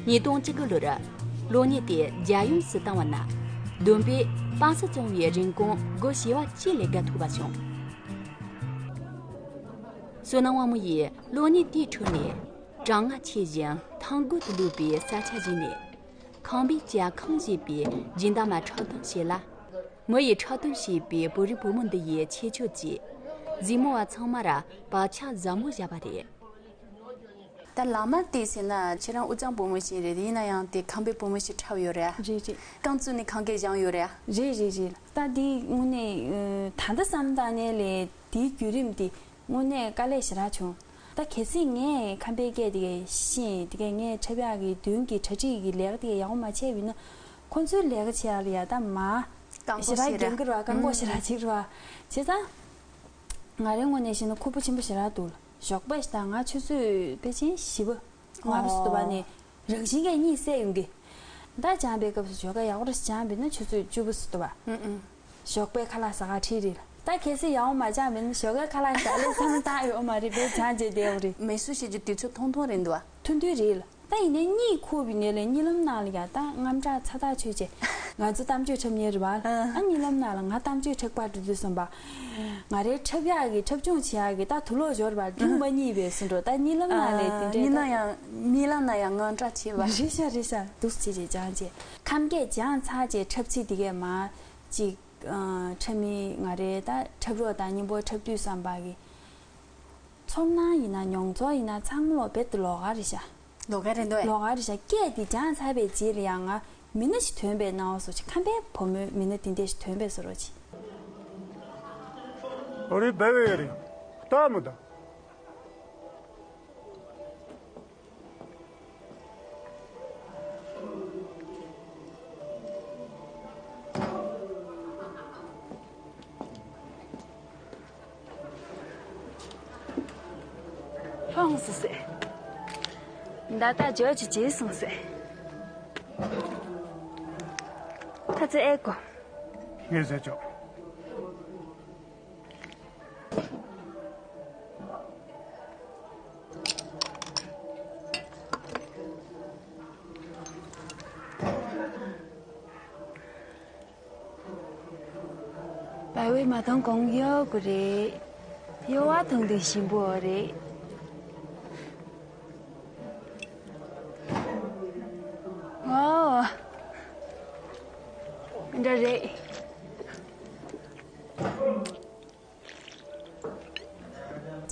ཉིས་སྟོང་བཅུ་དགུ་ལོར་གློག་བརྙན་དེ་རྒྱལ་ཡོངས་སུ་བཏང་བ་ན། བསྡོམས་པས་པ་སེ་བཙོང་བའི་རིན་གོང་སྒོར་བྱེ་བ་གཅིག་ལས་བརྒལ་ཐུབ་པ་བྱུང་། བསོད་ནམས་དབང་མོ་ཡིས་གློག་བརྙན་དེའི་ཁྲོད་ནས་གྲང་ངར་ཆེ་ཞིང་ཐང་རྒོད་དུ་ལུས་པའི་ས་ཆ་ཞིག་ནས། ཁང་པའི་ཇ་ཁང་ཞེས་པའི་རྒྱུན་བསྡམས་མ་འཁྲབ་སྟོན་བྱེད་ལ། མི་ཡིས་འཁྲབ་སྟོན་བྱེད་པའི་བོད་རིགས་བུ་མོ་འདི་ཡི་ཁྱད་ཆོས་ཀྱིས་གཟིགས་མོ་བ་ཚང་མར་བག་ཆགས་ཟབ་མོ་བཞག་པ་རེད། ད་ལག་དམར་དེ་ཟེར་ན་ཁྱེད་རང་དབུས་གཙང་བུ་མོ་ཞིག་རེད། ཡིན་ན་ཡང་དེ་ཁང་པའི་བུ་མོ་ཞིག་འཁྲབ་ཡོད་རེད། རེད་རེད། རྐང་བཙུགས་ནས་ཁང་སྐད་བཞེངས་ཡོད་རེད། རེད་རེད་རེད། ད་དེ་དངོས་གནས་ཨ་ད་ལྟ་བསམ་བཏང་ནས་ལས་དེའི་བརྒྱུད་རིམ་དེ་དངོས་གནས་དཀའ་ལས་ཞེ་དྲག་བྱུང་། ད་གལ་སྲིད་ངས་ཁམས་པའི་སྐད་དེ་གས་ཤེས། དེ་གས་ངས་འཁྲབ་ཡག་གི་མདུན་གྱི་གྲ་སྒྲིག་གི་ལས་ཀ་དེ་གས་ཡག་པོ་མ་བྱས་པ་ཡིན་ན། ཁོ་ཚོའི་ལས་ཀ་བྱེད་ཡག་ལ་ཡ་ད་མ་རྐང་འཁོར་ཞེ་དྲག་ཞེ་དྲག་འགན་འཁུར་བ། རྐང་འཁོར་ཞེ་དྲག་བྱེད་དགོས་རེད་བ། བྱས་ཙང་ང་རའི་ངོས་ནས་བཤད་ན་ཁུར་པོ་ཆེན་པོ་ཞེ་དྲག་འདུག། ཞོགས་པ་ཞིག་དང་ང་ཆུ་ཚོད་ཕལ་ཆེར་བཞི་པ་ལྔ་པ་ཙམ་དུ་བ་ནས་རང་བཞིན་གྱིས་གཉིད་སད་ཡོང་གི། ཟླ་སྦྱངས་པའི་སྐབས་སུ་ཞོགས་ཀས་ཡག་པོ་རེ་སྦྱངས་པ་ཡིན་ན་ཆུ་ཚོད་བཅུ་པ་ཙམ་དུ་བ། ཨུ་ཨུ། ཞོགས་པའི་ཁ་ལག་ཟ་ག་ཁྲིད་རེད། ད་གལ་སྲིད་ཡག་པོ་མ་སྦྱངས་པ་ཡིན་ན་ཞོགས་ཀའི་ཁ་ལག་ཟ་ལེ་བསམ་བཏང་ཡོད་མ་རེད། དཔེ་སྦྱངས་བྱས་བསྡད་ཡོད་རེད། མི་སུ་ཞིག་གི་དུས་ཚོད་ཐུང་ཐུང་རེད་འདུག་བ། ཐུང་ཐུང་རེད་ལ། ད་ཡིན་ནའི་གཉིད་ཁུག་པའི་ནས་ལས་གཉིད་ལམ་ནང་ལ་ཡ་ད་རྔམ་དྲག་ཚ་ཐག་ཆོད་བྱས། ང་ཚོ་གཏམ་བརྗོད་འཁྲབ་མཁན་རེད་བ། ཨ། ཨ་གཉིད་ལམ་ནང་ལ་ང་གཏམ་བརྗོད་འཁྲབ་པར་འགྲོ་དུས་ཙམ་པ། ང་རའི་འཁྲབ་ཡག་གི་འཁྲབ་སྦྱོང་བྱེད་ཡག་གི་ད་དུག་ལོག་འབྱོར་བར་འགྲིག་མ་རྙེད་པའི་བཟོ་འདྲ། ད་གཉིད་ལམ་ནང་ལས་དེ་འདྲའི་གཉིད་ལམ་ད་ཡང་གཉིད་ལམ་ན་ཡང་རྔམ་དྲག་བྱེད་པ། རེད་ཤག་རེད་ཤག། འདུག་སེ་བྱས་བྱས་སྦྱངས་བྱས། ཁམས་སྐད་སྦྱངས་ཚར་རྗེས་འཁྲབ་ཚིག་དེ་གས་མར་ཅིག། ཨ། འཁྲབ་མི་ང་རའི་ད་འཁྲབ་རོགས་དང་མཉམ་པོ་འཁྲབ་དུས་ཙམ་པ་གི་ཚོར་སྣང་ཡིན་ན་མྱོང་ཚོར་ཡིན་ན་ཚང་མ་ལོག་རྦད་དེ་ལོགས་ཀ་རེད་ཤག། ལོགས་ཀ་རེད་འདུག་ཨེ། ལོགས་ཀ་རེད་ཤག། སྐད་དེ་སྦྱངས་ཚར་བའི་རྗེས་ལ་ཡང་ང་མི་སྣ་ཞིག་ཐོན་པའི་སྣང་བ་བཟོ་ཅིག། ཁམས་པའི་བུ་མོའི་མི་སྣ་དེ་འདྲ་ཞིག་ཐོན་པའི་བཟོ་འདྲ་ཅིག། ཨོ་རེད། བེ་བེ་རེད། ལྟ་མི་ལྟ། ལྷོང་སི་སི། ད་ལྟ་ཇོ་ཇི་བྱས་སོང་སི། ཐ་ཚི་ཨེ་ཀོ། ངས་ཟེར་ཆོག། བལ་བོའི་མ་དང་གོང་གཡོ་གི་རེད། གཡོ་བ་དང་དུ་ཞིམ་པོ་རེད། ཨོ། འདྲ་རེད།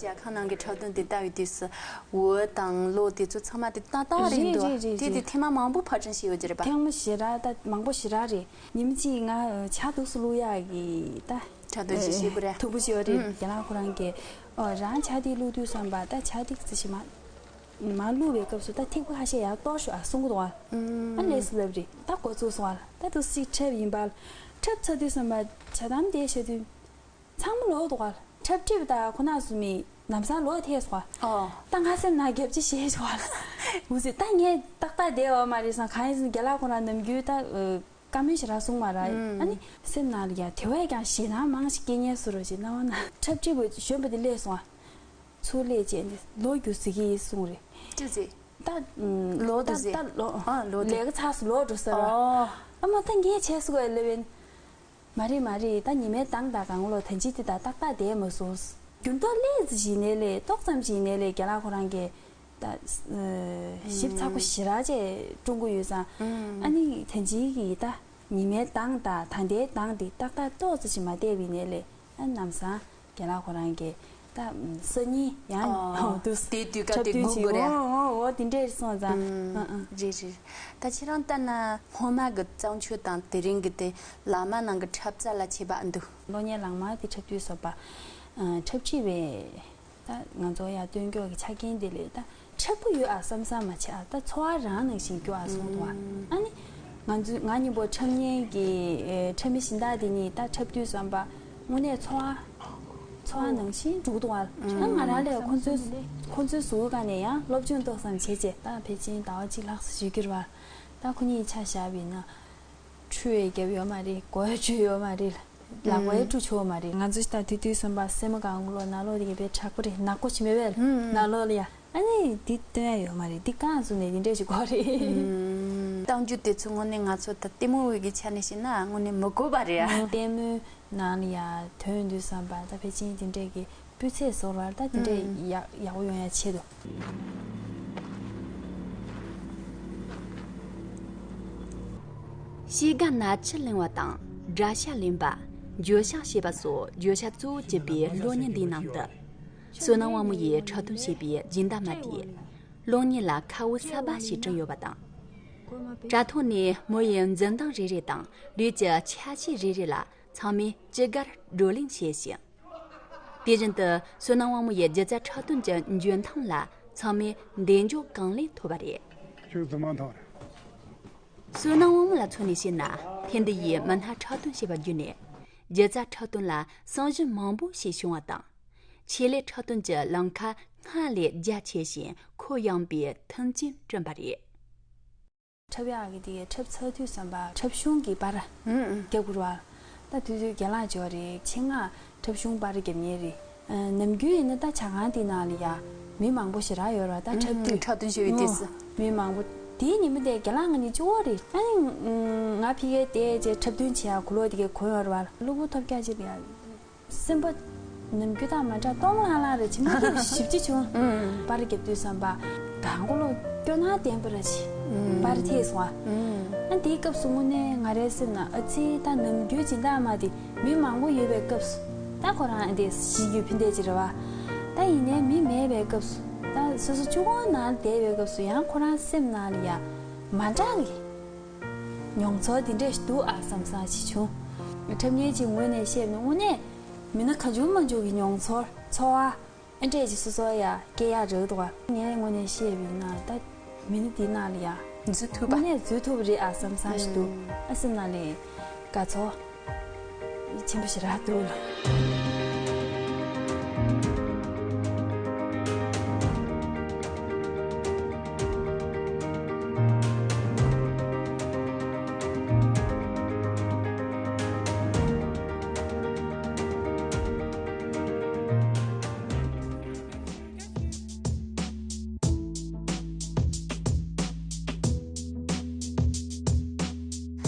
ཇ་ཁང་ནང་གི་འཁྲབ་སྟོན་དེ་ལྟ་བའི་དུས་སུ་འོད་དང་གློག་དེ་ཚོ་ཚང་མ་དེ་ཏག་ཏག་རེད་འདུག། རེད་རེད་རེད། དེ་དེ་རེད། ཐེངས་མ་མང་པོ་ཕར་ཕྱིན་བྱས་ཡོད་ཀྱི་རེད་པ། ཐེངས་མ་ཞེ་དྲག་ད་མང་པོ་ཞེ་དྲག་རེད། ཉིན་གཅིག་ང་ཇ་འདུག་སེ་བླུག་ཡག་གི་ད་འཁྲབ་སྟོན་ཅིག་བྱེད་དགོས་རེད། ཐུགས་ཕུགས་ཅིག་ཡོད་རེད། ཨུམ། རྒན་ལགས་ཁོ་རང་གིས་ཨོ་རང་ཇ་དེ་བླུག་དུས་ཙམ་པ་ད་ཇ་དེ་ཙི་ཞིག་མ་མ་བླུག་པའི་སྐབས་སུ་ད་ཐིགས་པ་ཁ་ཤས་ཡར་གཏོར་ཤོག་ཨ་གསུང་གི་འདུག་ཨ། ཨུམ། ཨ་ལས་སུ་ལབ་རེད། ད་འགོ་བཙུགས་སོང་ཨ། ད་འདུག་སེ་འཁྲབ་ཡིན་པ། འཁྲབ་ཚར་དུས་ཙམ་པ་ཇ་དམ་དེ་བྱེད་དུས། ཚང་མ་ལོག་འདུག་ག། འཁྲབ་ཁྲིད་པ་དང་ཁོ་ན་ཟུར་མི་ལམ་སང་ལོག་ཐལ་སོང་ག། ཨོ། ད་ང་སེམས་ནང་རྒྱབ་ཅི་བྱས་བྱུང་ག། འུ་ཟེར་ད་ངས་ཏག་ཏག་བསྡད་ཡོད་མ་རེད་བསམ། གང་ཡིན་ཟེར་ན་རྒན་ལགས་ཁོ་རང་ནམ་རྒྱུན་ད་བཀའ་མོལ་ཞེ་དྲག་གསུང་མ་རེད། ཨ་ནི་སེམས་ནང་ལ་ཡ་དེ་བས་ཀྱང་ཞེད་སྣང་མང་ཞིག་སྐྱེ་ཉེན་བཟོ་འདྲ་ཅིག་སྣང་བ་ན། འཁྲབ་ཁྲིད་པ་གཞོན་པ་དེ་སླེབས་སོང་ག། ཚུར་སླེབས་རྗེས་ནས་ལོག་རྒྱུགས་ཟེར་གྱི་ཡིན་གསུངས་རེད། ཅི་ཟེར། ད་ལོག་འདུག་ད་ཟེར། ད་ལོག་ཨ་ལོག་འདུག་ལས་ཀ་ཚར་སོང་ལོག་འགྲོ་ས་ར། ཨོ། ཨ་མ་ད་ངས་བྱས་སོང་ག་ལབ་ཡིན། མ་རེད་མ་རེད། ད་ཉི་མའི་མདངས་དང་གང་ལོ་ད་ཅི་དེ་དང་ཏག་ཏག་བསྡད་མ་སོང་། འགྱུར་ལྡོག་ལས་ཙམ་ཞིག་ནས་ལས་ཏོག་ཙམ་ཞིག་ནས་ལས་རྒན་ལགས་ཁོ་རང་གིས་ ད་ཞིབ་ཚགས་པོ་ཞེ་དྲག་ཅིག་སྲུང་གི་ཡོད་ཙང་། ཨ་ནི་ད་ཅིག་གི་ད་ཉི་མའི་གདངས་དང་ད་ལྟའི་གདངས་དེ་ཏག་ཏག་ཏོག་ཙམ་ཞིག་མ་བལྟས་པ་ཡིན་ནའི་ལས། ཨ་ནམ་སང་རྒན་ལགས་ཁོ་རང་གིས་ད་སང་ཉིན་ཡང་ཨོ་འདུག་དེ་དུས་སྐབས་དེ་འཁྲབ་སྟོན་སྒུག་དགོས་རེད། འོ་འོ་འོ་དེ་འདྲས་སོང་ཙང་། ཨ་ཨ་རེད་རེད། ད་ཁྱེད་རང་ལྟ་ན་སྔོན་མ་གི་བརྩམས་ཆོས་དང་དེ་རིང་གི་དེ་བླ་མ་ནང་གི་འཁྲབ་རྩལ་ལ་ཁྱད་པར་འདུག་གློག་བརྙན་ལག་དམར་དེ་འཁྲབ་དུས་ཙམ་པ། འཁྲབ་ཁྲིད་པས་ད་ང་ཚོ་ཡར་སྟོན་རྒྱུ་གི་ཆ་རྐྱེན་དེ་ལས་ད་འཁྲབ་ཀྱི་ཡོད་ཨ་བསམ་བསམ་མ་བྱས་ཨ། ད་འཚོ་བ་རང་ནང་བཞིན་རྒྱུ་ཨ་སོང་འདུག་ཨ། ཨ་ནི་ང་ཚོ་ང་གཉིས་པོ་འཁྲབ་མཁན་གྱི་འཁྲབ་མི་གཞན་དག་དེ་གཉིས་ད་འཁྲབ་དུས་ཙམ་པ་དངོས་གནས་འཚོ་བ་འཚོ་བ་ནང་བཞིན་འགྲོ་གི་འདུག་ཨ། ད་ང་རང་ལས་ཁོ་ཚོའི་ཁོ་ཚོའི་ཟུར་སྒང་ནས་ཡང་སློབ་སྦྱོང་ཏོག་ཙམ་བྱས་རྗེས་ད་ཕལ་ཆེར་ཟླ་བ་གཅིག་ལྷག་ཙམ་ཞིག་གྱུར་བ། ད་ཁོ་གཉིས་ཆ་བཞག་པ་ཡིན་ན། ཁྲུས་བརྒྱབ་ཡོད་མ་རེད། སྒོ་བཅུ་ཡོད་མ་རེད། ལག་པའི་ཁྲུ་ཆོག་མ་རེད། ང་ཚོ་ད་དེ་དུས་ཙམ་པ་སེན་མོ་གང་ལོ་ནག་ལོ་དེ་ག་བས་དྲག་པོ་རེད། ནག་པོ་ཅི་མེད་པས་ནག་ལོ་ལ་ཡ། ཨ་ནི་འདི་སྟོན་ཡ་ཡོད་མ་རེད། འདི་གང་བཟོ་ནས་འདི་འདྲས་ཞིག་གོ་རེད། གཏམ་རྒྱུད་དེ་ཚོ་དངོས་གནས་ང་ཚོ་ད་ལྟད་མོ་བའི་གི་ཆ་ནས་བཤད་ན་དངོས་གནས་མི་དགོས་པ་རེད་ཨ། ལྟད་མོའི་ནང་ལ་ཡ་ཐོན་དུས་ཙམ་པ་ད་ཕལ་ཆེར་འདི་འདྲས་ཀྱི་སྤུས་ཚད་བཟོ་བར་ད་དེ་འདྲས་ཡག་ཡག་པོ་ཡོང་ཡ་ཆེད་དུ། ཤེལ་དཀར་ནག་ཆུ་ལེན་པ་དང་སྒྲ་ཤ་ལེན་པ། འགྱོད་བཤགས་བྱེད་པ་སོགས་བརྗོད་བྱ་གཙོ་བོ་གྱུར་པའི་གློག་བརྙན་འདིའི་ནང་དུ། བསོད་ནམས་དབང་མོ་ཡིས་འཁྲབ་སྟོན་བྱས་པའི་སྦྱིན་བདག་མ་དེས་གློག་བརྙན་ལ་ཁ་བོ་གསར་པ་ཞིག་བསྐྲུན་ཡོད་པ་དང་། དྲ་ཐོག་ནས་མོ་ཡི་འཛུམ་མདངས་རེ་རེ་དང་ལུས་ཀྱི་ཆ་ཤས་རེ་རེ་ལ་ཚང་མས་ཅི་དགར་བགྲོ་གླེང་བྱས་ཤིང་། དེ་བཞིན་དུ་བསོད་ནམས་དབང་མོ་ཡི་སྒྱུ་རྩལ་འཁྲབ་སྟོན་གྱི་འཇོན་ཐང་ལ་ཚང་མས་འདེགས་འཇོག་གང་ལེགས་ཐོབ་པ་རེད། ཁྱོད་རྫུན་མ་འཐུང་རེད། བསོད་ནམས་དབང་མོ་ལ་མཚོན་ནས་བཤད་ན་ཐེངས་འདི་ཡི་མི་སྣ་འཁྲབ་སྟོན་བྱས་པ་བརྒྱུད་ནས་སྒྱུ་རྩལ་འཁྲབ་སྟོན་ལ་གསར་བཞེངས་མང་པོ་ཞིག་བྱུང་བ་དང་། ཆེད་ལས་འཁྲབ་སྟོན་གྱི་ལམ་ཁ་སྔར་ལས་རྒྱ་ཆེ་ཞིང་ཁོད་ཡངས་པའི་མཐུན་རྐྱེན་བསྐྲུན་པ་རེད། འཁྲབ་ཡག་གི་དེ་འཁྲབ་ཚར་དུས་ཙམ་པ་འཁྲབ་གཞུང་གི་པར་རྒྱབ་དགོས་རེད་བ། ད་དུས་ཚོད་རྒན་ལགས་འབྱོར་རེད། ཆེད་མངགས་འཁྲབ་གཞུང་པར་རྒྱབ་མཁན་རེད། ཨ་ནམ་རྒྱུན་ཡིན་ན་ད་ཇ་ཁང་དེ་ནང་ལ་ཡ་མི་མང་པོ་ཞེ་དྲག་ཡོད་རེད་བ། ད་འཁྲབ་དུས་འཁྲབ་སྟོན་བྱེད་པའི་དུས་སུ། མི་མང་པོ། དེའི་ཉིན་མོ་དེ་རྒན་ལགས་ང་གཉིས་གཅིག་པོ་རེད། ཨ་ནི་ང་ཕ་གིར་བསྡད་རྗེས་འཁྲབ་སྟོན་བྱེད་ཡག་གོ་ལོག་དེ་གའི་གོན་ཡོད་རེད་བ། གློ་བུར་ཐོལ་རྒྱག་ཅིག་ལ་ཡ། སེམས་པ་ནམ་རྒྱུན་དང་མ་འདྲ་སྟོང་ལྷང་ལྷང་རེད། བྱེད་མ་ཐུབ་ཞེ་པོ་ཅིག་བྱུང་། པར་རྒྱབ་དུས་ཙམ་པ་གང་གོ་ལོ་སྐྱོ་སྣང་ལྡན་པ་ར་ཅིག་པར་ཐེབས་སོང་ཨ། ཨ་དེའི་སྐབས་སུ་དངོས་གནས་ང་རའི་སེམས་ནང་ཨ་ཙི་ད་ནམ་རྒྱུན་སྦྱིན་བདག་མ་དེ་མི་མང་པོ་ཡོད་པའི་སྐབས་སུ་ད་ཁོ་རང་ཨ་དེ་གཞིས་རྒྱུད་ཕན་བདེ་ཅིག་རེད་བ། ད་ཡིན་ནའི་མི་མེད་པའི་སྐབས་སུ་ད་སོ་སོ་གཅིག་པོ་ནང་བསྡད་པའི་སྐབས་སུ་ཡང་ཁོ་རང་སེམས་ནང་ལ་ཡ་མ་འདྲ་གི་མྱོང་ཚོར་དེ་འདྲས་ཞིག་འདུག་ཨ་བསམ་བསམ་ཞིག་བྱུང་། འཁྲབ་མཁན་གྱི་ངོས་ནས་བཤད་ན་དངོས་གནས། མི་སྣ་གང་བྱུང་མང་བྱུང་གི་མྱོང་ཚོར་ཚོར་བ་ཨེ་འདྲས་ཀྱི་སོ་སོ་ཡ་སྐྱེ་ཡག་རེད་འདུག་བ། ངའི་ངོས་ནས་བཤད་པ་ཡིན་ན་ད་མི་སྣ་འདི་ནང་ལ་ཡ་འཛུལ་ཐུབ་པ། དངོས་གནས་འཛུལ་ཐུབ་པ་རེད་ཨ་བསམ་བསམ་ཞིག་འདུག་ཨ་སེམས་ནང་ལ་དགའ་ཚོར་ཆེན་པོ་ཞེ་དྲག་འདུག་ལ།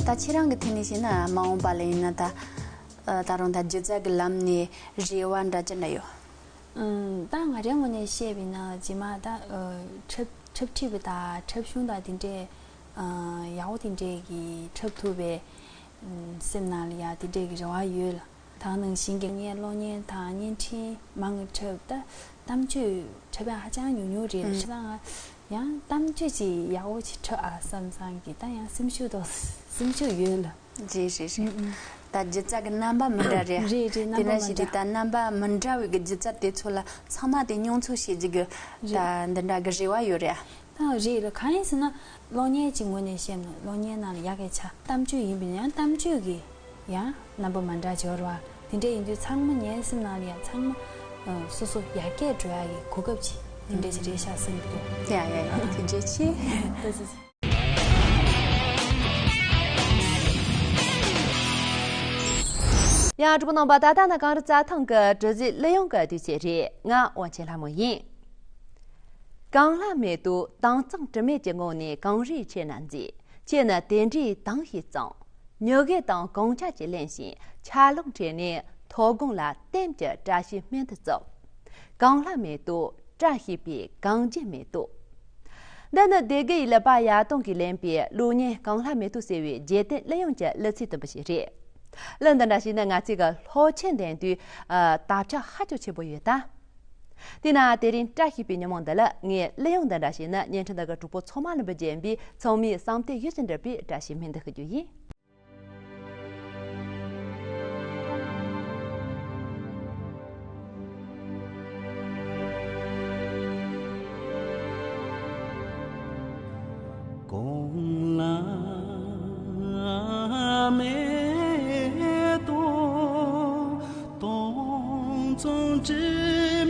ད་ཁྱེད་རང་གི་ཐད་ནས་བཤད་ན་མ་འོངས་པ་ལ་ཡིན་ན་ད་ད་རུང་ད་སྒྱུ་རྩལ་གྱི་ལམ་ནས་རེ་བ་འདྲ་ཅི་འདྲ་ཡོད། ཨང་། ད་ང་རའི་ངོས་ནས་བཤད་པ་ཡིན་ན་རྗེས་མ་ད་འཁྲབ་འཁྲབ་ཁྲིད་པ་དང་འཁྲབ་གཞུང་དང་དེ་འདྲས་ཡག་པོ་དེ་འདྲས་ཀྱི་འཁྲབ་ཐུབ་པའི་སེམས་ནང་ལ་ཡ་དེ་འདྲས་ཀྱི་རེ་བ་ཡོད་ལ། ད་ནང་བཞིན་གྱི་ངས་གློག་བརྙན་དང་བརྙན་འཕྲིན་མང་གི་འཁྲབ། ད་གཏམ་བརྗོད་འཁྲབ་ཡག་ཧ་ཅང་ཉུང་ཉུང་རེད་ལ། ཁྱེད་རང་ཡང་གཏམ་བརྗོད་ཅིག་ཡག་པོ་ཅིག་འཁྲབ་ཨ་བསམ་བསམ་གྱི་ད་ཡང་སེམས་ཤུགས་དང་སེམས་ཤུགས་ཡོད་ལ། རེད་རེད་རེད། ད་སྒྱུ་རྩལ་གྱི་རྣམ་པ་མི་འདྲ་རེད། རེད་རེད། རྣམ་པ་མི་འདྲ། དེ་ནང་བཞིན་དུ་ད་རྣམ་པ་མི་འདྲ་བའི་གི་སྒྱུ་རྩལ་དེ་ཚོ་ལ་ཚང་མ་དེ་མྱོང་ཚོར་བྱེད་རྒྱུ་གི་ད་འདི་འདྲ་གི་རེ་བ་ཡོད་རེད། ད་རེད་ལ། གང་ཡིན་ཟེར་ན་གློག་བརྙན་གྱི་ངོས་ནས་བཤད་ན་གློག་བརྙན་ནང་ལ་ཡག་གི་ཆ་གཏམ་བརྗོད་ཡིན་པས་ན་ཡང་གཏམ་བརྗོད་ཀྱི་ཡང་རྣམ་པ་མ་འདྲ་འབྱོར་བ་དེ་འདྲ་ཡིན་དུས་ཚང་མ་ངའི་སེམས་ནང་ལ་ཡང་ཚང་མ་སོ་སོ་ཡར་རྒྱས་འགྲོ་ཡག་གི་གོ་སྐབས་ཅིག་དེ་འདྲ་ཅིག་རེད་ཤག་བསམ་གྱི་འདུག་ཡ་ཡ་ཡ། ཐུགས་རྗེ་ཆེ། ཐུགས་རྗེ་ཆེ། ཡང་གྲོགས་པོ་རྣམ་པ། ད་ལྟ་ན་གངས་རི་རྩྭ་ཐང་གི་དྲི་ཟའི་གླུ་དབྱངས་ཀྱི་དུས་ཚོད་རེད། ང་དབང་ཆེན་ལྷ་མོ་ཡིན། གངས་ལྷ་མེ་ཏོག་དྭངས་གཙང་དྲི་མེད་ཀྱི་ངོགས་ནས་གངས་རིའི་ཁྱེར་ན་མཛེས། ཁྱེད་ནི་དེ་འདྲའི་དྭངས་ཤིང་གཙང་། མྱུ་གུ་དང་གངས་ཆ་གྱིས་བརླན་ཞིང་ཆར་རླུང་ཁྲོད་ནས་མཐོ་སྒང་ལ་ལྟེམ་གྱི་བཀྲ་ཤིས་སྨན་དུ་བརྩི། གངས་ལྷ་མེ་ཏོག་བཀྲ་ཤིས་པའི་གངས་རྒྱན་མེ་ཏོག་འདི་ནི་སྡེ་དགེ་ཡི་གླུ་པ་ཡར་དོང་གིས་ལེན་པའི་གླུ་སྙན་གངས་ལྷ་མེ་ཏོག་ཟེར་བའི་རྒྱལ་བསྟན་གླུ་དབྱངས་ཀྱི་གླུ་ཚིག་དུམ་བུ་ཞིག་རེད། གླུ་འདི་འདྲ་ཞིག་ནི་ང་ཚོས་ཀྱི་སློབ་ཆེན་འདོན་དུས་ཨ། དར་ཁྱབ་ཧ་ཅང་ཆེན་པོ་ཡོད་ད། དེས་ན་དེ་རིང་བཀྲ་ཤིས་པའི་ཉིན་མོ་འདི་ལ་ངས་གླུ་དབྱངས་འདི་འདྲ་ཞིག་ནི་བརྙན་འཕྲིན་འདི་གི་གྲོགས་པོ་ཚང་མ་ལ་འབུལ་རྒྱུ་ཡིན་པས། ཚང་མས་བསམ་གཏན་ཡིད་ཀྱིས་འདྲི་བའི་བཀྲ་ཤིས་སྨོན་འདུན་ཞུ་རྒྱུ་ཡིན། གངས་ལྷ་མེ་ཏོག་སྟོང་རྩོམ་དྲི་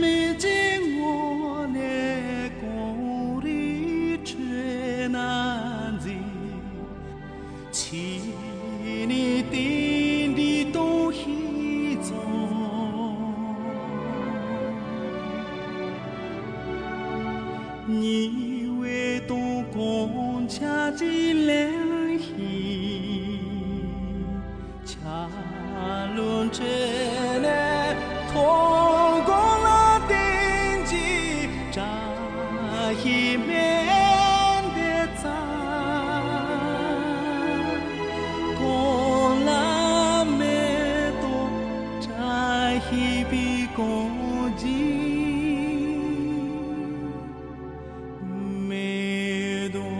མེད་ཀྱི་ངོས་ནས་གངས་རིའི་ཁྲོད་ན་འཛེགས། ཕྱི་ནས་རྟེན་འབྲེལ་དོན་ཤེས་ཚོགས། ཉེ་བའི་དོན་གངས་ཆགས་ཀྱི་གླིང་བཞི། ཆར་རླུང་ཁྲོད་ནས་ཐོས་གངས་ལ་བརྟེན་གྱི་བཀྲ་ཤིས་སྨོན་འདུན་ཚང་། གངས་ལྷ་མེ་ཏོག་བཀྲ་ཤིས་པའི་གངས་རྒྱན། མེ་ཏོག།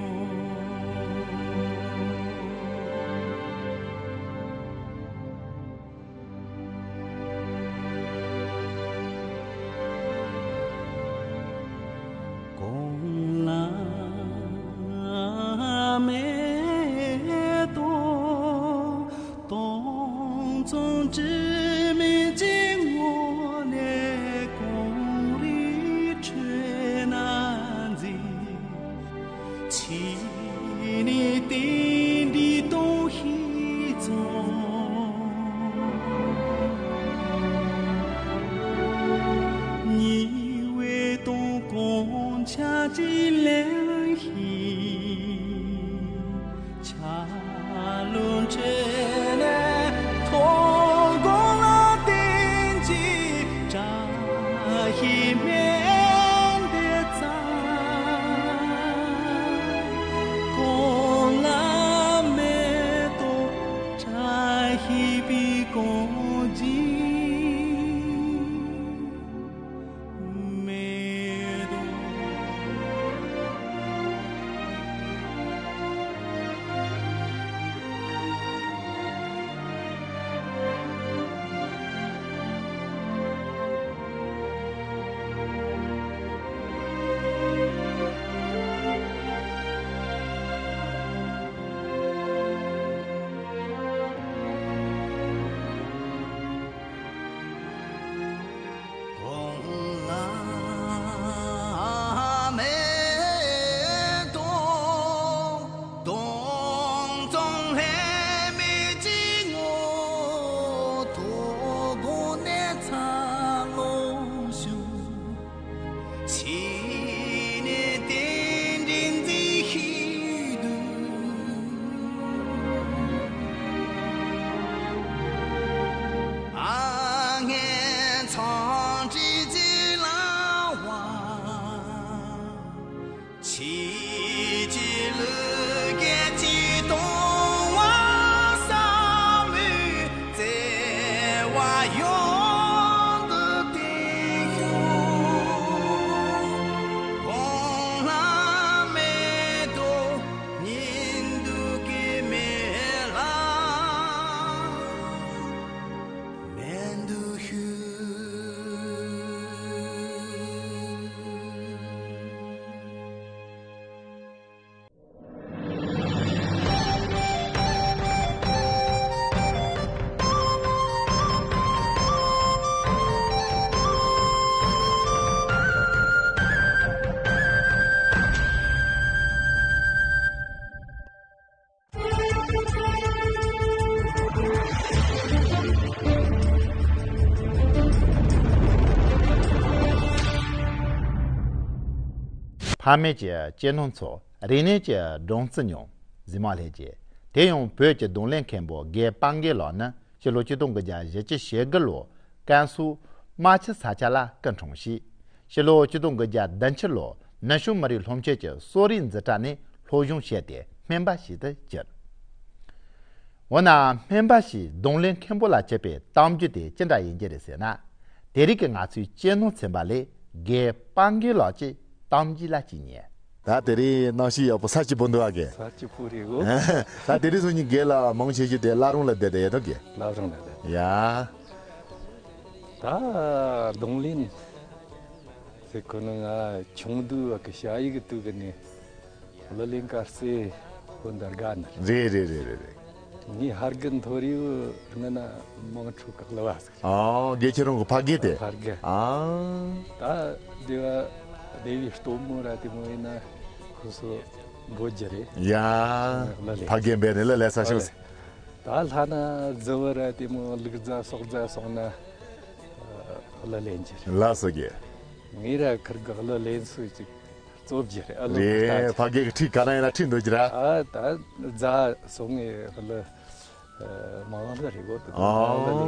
གངས་ལྷ་མེ་ཏོག་སྟོང་རྩོམ་དྲི་མེད་ཀྱི་ངོས་ནས་གངས་རིའི་ཁྲོད་ན་འཛེགས། ཕྱི་ནས་རྟེན་འབྲེལ་དོན་ཤེས་ཚོགས། ཉེ་བའི་དོན་གངས་ཆགས་ཀྱི་གླིང་བཞི། ཆར་རླུང་ཁྲོད་ནས་ཐོས་གངས་ལ་བརྟེན་གྱི་བཀྲ་ཤིས་སྨོན་འདུན་ཚང་། གངས་ལྷ་མེ་ཏོག་བཀྲ་ཤིས་པའི་གངས་རྒྱན། མེ་ཏོག། གངས་ལྷ་མེ་ཏོག་སྟོང་རྩོམ་ལྷད་མེད་ཀྱི་ངོ་ཐོག་གངས་ནས་ཚ་ལོང་བྱུང་། ཕྱི་ནས་རྟེན་འབྲེལ་མཛད་ཤིག་འདུག། མ་ངན་ཚང་ཁྲིད་ཀྱི་ལ་བ། ཕྱི་ཀྱི་ལུས་སྐད་ཀྱིས་གཏོང་བ་བསམ་མོས་བརྩེ་བ་ཡོངས་འདུ་བརྟན་ཤོག། གངས་ལྷ་མེ་ཏོག་ཉི་གདུགས་ཀྱི་མེ་ལྷ། མེ་འདུག་ཤོག། ཕ་མེས་ཀྱི་གཅེས་ནོར་འཚོ། རིག་གནས་ཀྱི་སྦྲང་རྩི་མྱོང་། གཟིགས་མ་ལྷས་ཀྱིས། དེ་ཡང་བོད་ཀྱི་རྡུང་ལེན་མཁན་པོ་དགེ་སྤང་གི་ལགས་ནི་ཕྱི་ལོ་ཆིག་སྟོང་དགུ་བརྒྱ་བཞི་བཅུ་ཞེ་དགུ་ལོ་ཀན་སུའུ་རྨ་ཆུ་ས་ཆ་ལ་སྐུ་འཁྲུངས་ཤིང་། ཕྱི་ལོ་ཆིག་སྟོང་དགུ་བརྒྱ་བདུན་ཅུ་ལོ་ ནུབ་བྱང་མི་རིགས་སློབ་ཆེན་གྱི་གསོ་རིག་འཛིན་གྲྭ་ནས་སློབ་སྦྱོང་བྱས་ཏེ་སྨན་པ་ཞིག་ཏུ་གྱུར། འོ་ན་སྨན་པ་ཞིག་རྡུང་ལེན་མཁན་པོ་ལ་བྱེད་པའི་གཏམ་རྒྱུད་དེ་ཅི་འདྲ་ཡིན་གྱི་རེད་ཟེར་ན། དེ་རིང་གི་ང་ཚོའི་གཅེས་ནོར་ཚན་པ་ལས་རྒན་དཔལ་མགོན་ལགས་ཀྱི་གཏམ་རྒྱུད་ལ་ཅིག་ཉན། ད་དེ་རིང་གནམ་གཤིས་ཡག་པོ་ས་སྐྱིད་པོ་འདུག་ཨ་རྒན། ས་སྐྱིད་པོ་རེད་གོ། ད་དེ་རིང་སང་ཉིན་རྒན་ལགས་མང་ཆེ་ཤོས་དེ་བླ་རུང་ལ་བསྡད་བསྡད་ཡོད་དོ་རྒན། བླ་རུང་ལ་བསྡད། ཡ། ད་རྡུང་ལེན་ཟེར་གོ་ནི་ང་ཆུང་དུས་བ་གི་ཞ་ཡི་གི་དུས་གི་ནས་གླུ་ལེན་གར་སེ་ཧོན་དར་དགའ་ནི་རེད། རེད་རེད་རེད་རེད། ངའི་ཧར་གི་མཐོ་རིས་ངི་ན་མང་ཁྲོ་གི་གླུ་བ་ཟིག་རེད། ཨོ་དགེ་ཁྱེད་རང་གི་ཕ་གི་དེ། ཕ་གི། ཨ། ད་སྡེ་བ་སྡེ་བའི་སྟོན་མོ་ར་དེ་མོ་ཡིན་ན་ཁོ་ཚོ་འབོད་རྒྱུ་རེད། ཡ། གླུ་ལེན། ཕ་གི་འབད་ནས་གླུ་ལེན་ས་ཤོག་ཟེར། ད་ལྷ་ན་རྫི་བ་ར་དེ་མོ་ལུག་རྫ་སོག་རྫ་སོང་ན་གླུ་ལེན་རྒྱུ་རེད། ལགས་སོ་རྒན། ངའི་ར་ཁིར་གི་གླུ་ལེན་སྲོལ་ཅིག་རྩོད་རྒྱུ་རེད། ཨ་ལོ་རེད། ཕ་གི་གི་ཁྲིད་ག་ན་ཡིན་ན་ཁྲིད་འདོད་རྒྱུ་ར། ཨ་ད་རྫ་སོང་ངས་གླུ་མང་གླུ་རེད་གོ། ཨ་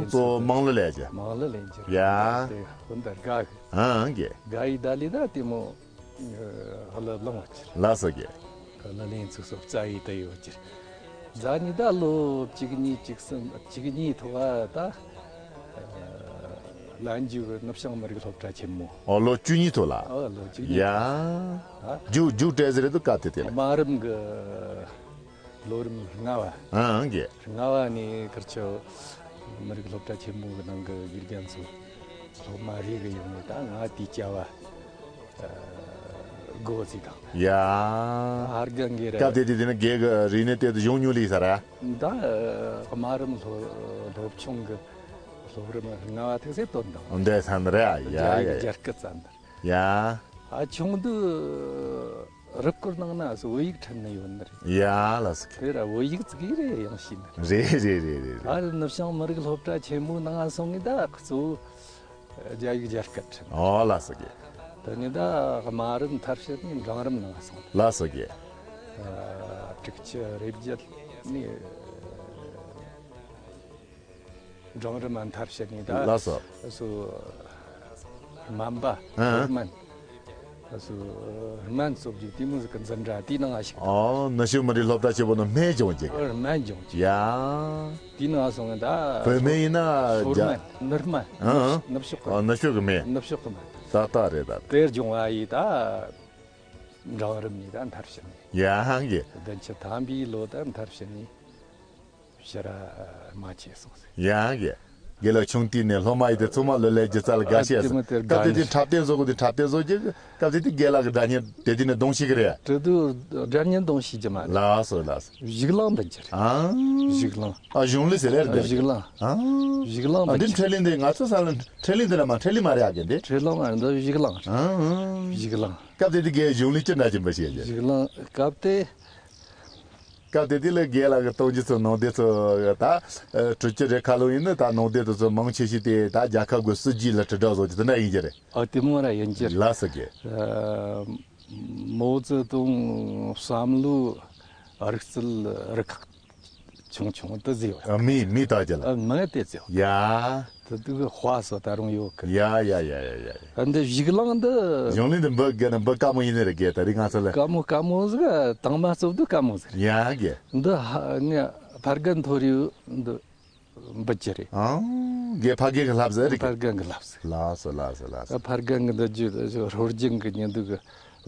གཙོ་བོ་མང་གླུ་ལེན་རྒྱུ། མང་གླུ་ལེན་རྒྱུ་རེད། ཡ། དེ་ཧོན་དར་དགའ་གི། ཨ་རྒན། དགའ་ཡི་ད་ལི་ད་དེ་མོ། ཧ་ལ་ལང་བ་ཅིར། ལགས་སོ་རྒན། ཧ་ལ་ལེན་ཚུགས་སོ་རྩ་ཡི་ད་ཡོད་ཅིར། རྫ་ནི་ད་ལོ་གཅིག་གཉིས་གཅིག་གསུམ་གཅིག་གཉིས་ཐོག་ཨ་ད། ལན་འཇུ་གི་ནུབ་བྱང་མི་རིགས་སློབ་གྲྭ་ཆེན་མོ། ཨོ་ལོ་བཅུ་གཉིས་ཐོག་ལ། ཨོ་ལོ་བཅུ་གཉིས། ཡ། ཨ། རྒྱུགས་རྒྱུགས་སྤྲད་ཟེར་རེད་འདུག་སྐབས་དེ་དེ་ལ། དམའ་རིམ་གི་ལོ་རིམ་ལྔ་བ། ཨང་གི། ལྔ་བ་ནས་ཁིར་ཆོ་མི་རིགས་སློབ་གྲྭ་ཆེན་མོ་གི་ནང་གི་དགེ་རྒན་ཚོ་སློབ་མ་རེ་གི་ཡོང་ནས་ད་ང་དེའི་སྐྱ་བ་དགོ་ཚིག་དང་། ཡ། ཧར་གི་འགེ་རེད། སྐབས་དེ་དུས་དེ་ནི་རྒན་གི་རིག་གནས་དེ་དུ་གཞུང་ཉུང་ལི་ས་ར། ད་དམའ་རིམ་སློབ་སློབ་ཆུང་གི་སློབ་རིམ་ལྔ་བ་ཐུག་སེ་དོན་དང་། འདས་ས་ནི་རེད། ཡ་ཡ་ཡ། རྒྱ་སྐད་ཙམ་དང་། ཡ། ཨ་ཆུང་དུས་རུ་སྐོར་ནང་ན་བོད་ཡིག་ཁྲིད་ནི་ཡོད་ནི་རེད། ཡ་ལ་སི་ཁེ། དེ་ར་བོད་ཡིག་ཙི་གེ་རེ་ཡང་ཤེས་ནི་རེད། རེད་རེད་རེད་རེད། ཨ་རི་ནུབ་བྱང་མི་རིགས་སློབ་གྲྭ་ཆེན་མོའི་ནང་སོང་ངི་ད་གཙོ་བོ་རྒྱ་ཡིག་རྒྱ་སྐད་ཁྲིད། ཨོ་ལ་སི་ཁེ། དེ་ནི་ད་དམའ་རིམ་མཐར་ཕྱིན་ནི་འབྲིང་རིམ་ནང་སོང་། ལ་སི་ཁེ། ཨ་དྲུག་ཅུ་རེ་བརྒྱད་ནི། འབྲིང་རིམ་མཐར་ཕྱིན་ནས་ད། ལགས་སོ། སུ། སྨན་པ། ཨ། སློབ་སྨན། སུ། སྨན་གསོ་རྒྱུ་དེ་མོ་ཟིག་གི་འཛིན་གྲྭ་དེའི་ནང་ང་ཞུགས། ཨོ་ནུབ་བྱང་མི་རིགས་སློབ་གྲྭ་ཆེན་མོ་ནི་སྨན་སྦྱོང་རྒྱུ། ཨ་སྨན་སྦྱོང་རྒྱུ། ཡ། དེའི་ནང་སོང་ངས་ད། བོད་སྨན་ཡིན་ན་སོར་རྒྱ། སྨན་ནུར་སྨན། ཨ། ནུབ་ཕྱོགས་ཀྱི། ཨོ་ནུབ་ཕྱོགས་ཀྱི་སྨན། ནུབ་ཕྱོགས་ཀྱི་སྨན། ཏག་ཏག་རེད་ད། དེ་སྦྱོང་བ་ཡིས་ད། འབྲིང་རིམ་ནས་ད་མཐར་ཕྱིན་ནས། ཡ་ཧང་གི། བདུན་ཅུ་ཐམ་པའི་ལོ་ད་མཐར་ཕྱིན་ནས། ཕྱིར་མ་ཆས་སོང་ཟེར། ཡང་གི། དགེ་ལགས་ཆུང་དུས་ནས་སློབ་མ་ཡིན་དེ་ཚང་མ་ལོ་ལས་ཀྱི་རྩ་ལ་དགའ་ཤས། ཨ་དེ་མོ་དེར་སྐབས་དེ་དགའ་དུས་འཁྲབ་སྟོན་བཟོ་དགོས་དུས་འཁྲབ་སྟོན་བཟོ་རྒྱུ། སྐབས་དེ་དུས་དགེ་ལགས་ཀྱི་སྒྲ་སྙན་དེ་དུས་ནས་གཏོང་ཤེས་ཀྱི་རེད། དེ་དུས་སྒྲ་སྙན་གཏོང་ཤེས་ཀྱི་མ་རེད། ལགས་སོ་ལགས་སོ། གཞུག་ལམ་འདི་འགྱུར། ཨང་། གཞུག་ལམ། ཨ་གཞུང་ལུགས་ཟེར་ལེར་འདི། གཞུག་ལམ། ཨང་། གཞུག་ལམ་ཨ་འདི་འདི་འགྱུར། འཕྲིན་ལས་འདི་ང་ཚོ་ས་ལ་འཕྲིན་ལས་འདི་ལ་མ་འཕྲིན་ལས་མ་རེད་ཨ་གི་འདི། འཕྲིན་ལམ་ཨ་འདི་གཞུག་ལམ། ཨང་། གཞུག་ལམ། སྐབས་དེ་དུས་དགེ་གཞུང་ལུགས་ཅི་འདྲ་ཅིག་འབུ་ཤེས་ཀྱི། གཞུག་ལམ་སྐབས་དེ། སྐབས་དེ་དུས་ལ་རྒན་ལགས་ཀྱི་གཏོང་རྒྱུ་ཚོ་ནང་སྡེ་ཚོ་ད་ཨ་དྲུག་ཅུ་རེ་ཁ་ལོ་ཡིན་ན་ད་ནང་སྡེ་དེ་ཚོ་མང་ཆེ་ཤོས་དེ་ད་རྒྱལ་ཁབ་ཀྱི་སྲིད་ཇུས་ལ་དྲིལ་བསྒྲགས་བཟོ་རྒྱུ་དེ་འདྲ་ཡིན་གྱི་རེད། ཨ་དེ་མོ་ར་ཡིན་གྱི་རེད། ལགས་སོ་རྒན། ཨ་མའོ་ཙེ་ཏུང་བསམ་བློའི་རིག་རྩལ་རུ་ཁག་ཆུང་ཆུང་དུ་བཟོས་ཡོད། ཨ་མི་མི་ད་ཅི་ལ། ཨ་མི་དེ་བཟོས་ཡོད། ཡ། དེ་དུས་དཔའ་སོ་ད་རུང་ཡོད་གི། ཡ་ཡ་ཡ་ཡ་ཡ། ཨ་འདི་གཞུག་ལམ་འདི། གཞུང་ལུགས་འདི་འབུ་དགེ་ན་འབུ་དཀའ་མོ་ཡིན་ནི་རེད་དགེ་ད་རིང་ང་ཚོ་ལ། དཀའ་མོ་དཀའ་མོ་ཟིག་དང་མ་རྩོབ་དུས་དཀའ་མོ་ཟིག་རེད། ཡ་དགེ། འདི་ཧ་ངས་ཕར་རྒན་མཐོ་རིས་འདི་འབུ་ཅི་རེད། ཨང་། དགེ་ཕ་རྒན་གི་ལྷབ་ཟེར་རེད། ཕར་རྒན་གི་ལྷབ་ཟེར། ལགས་སོ་ལགས་སོ་ལགས་སོ། ཕར་རྒན་གི་འདི་རྒྱུ་ཧོར་རྒྱན་གི་ཉིན་འདུག་གི་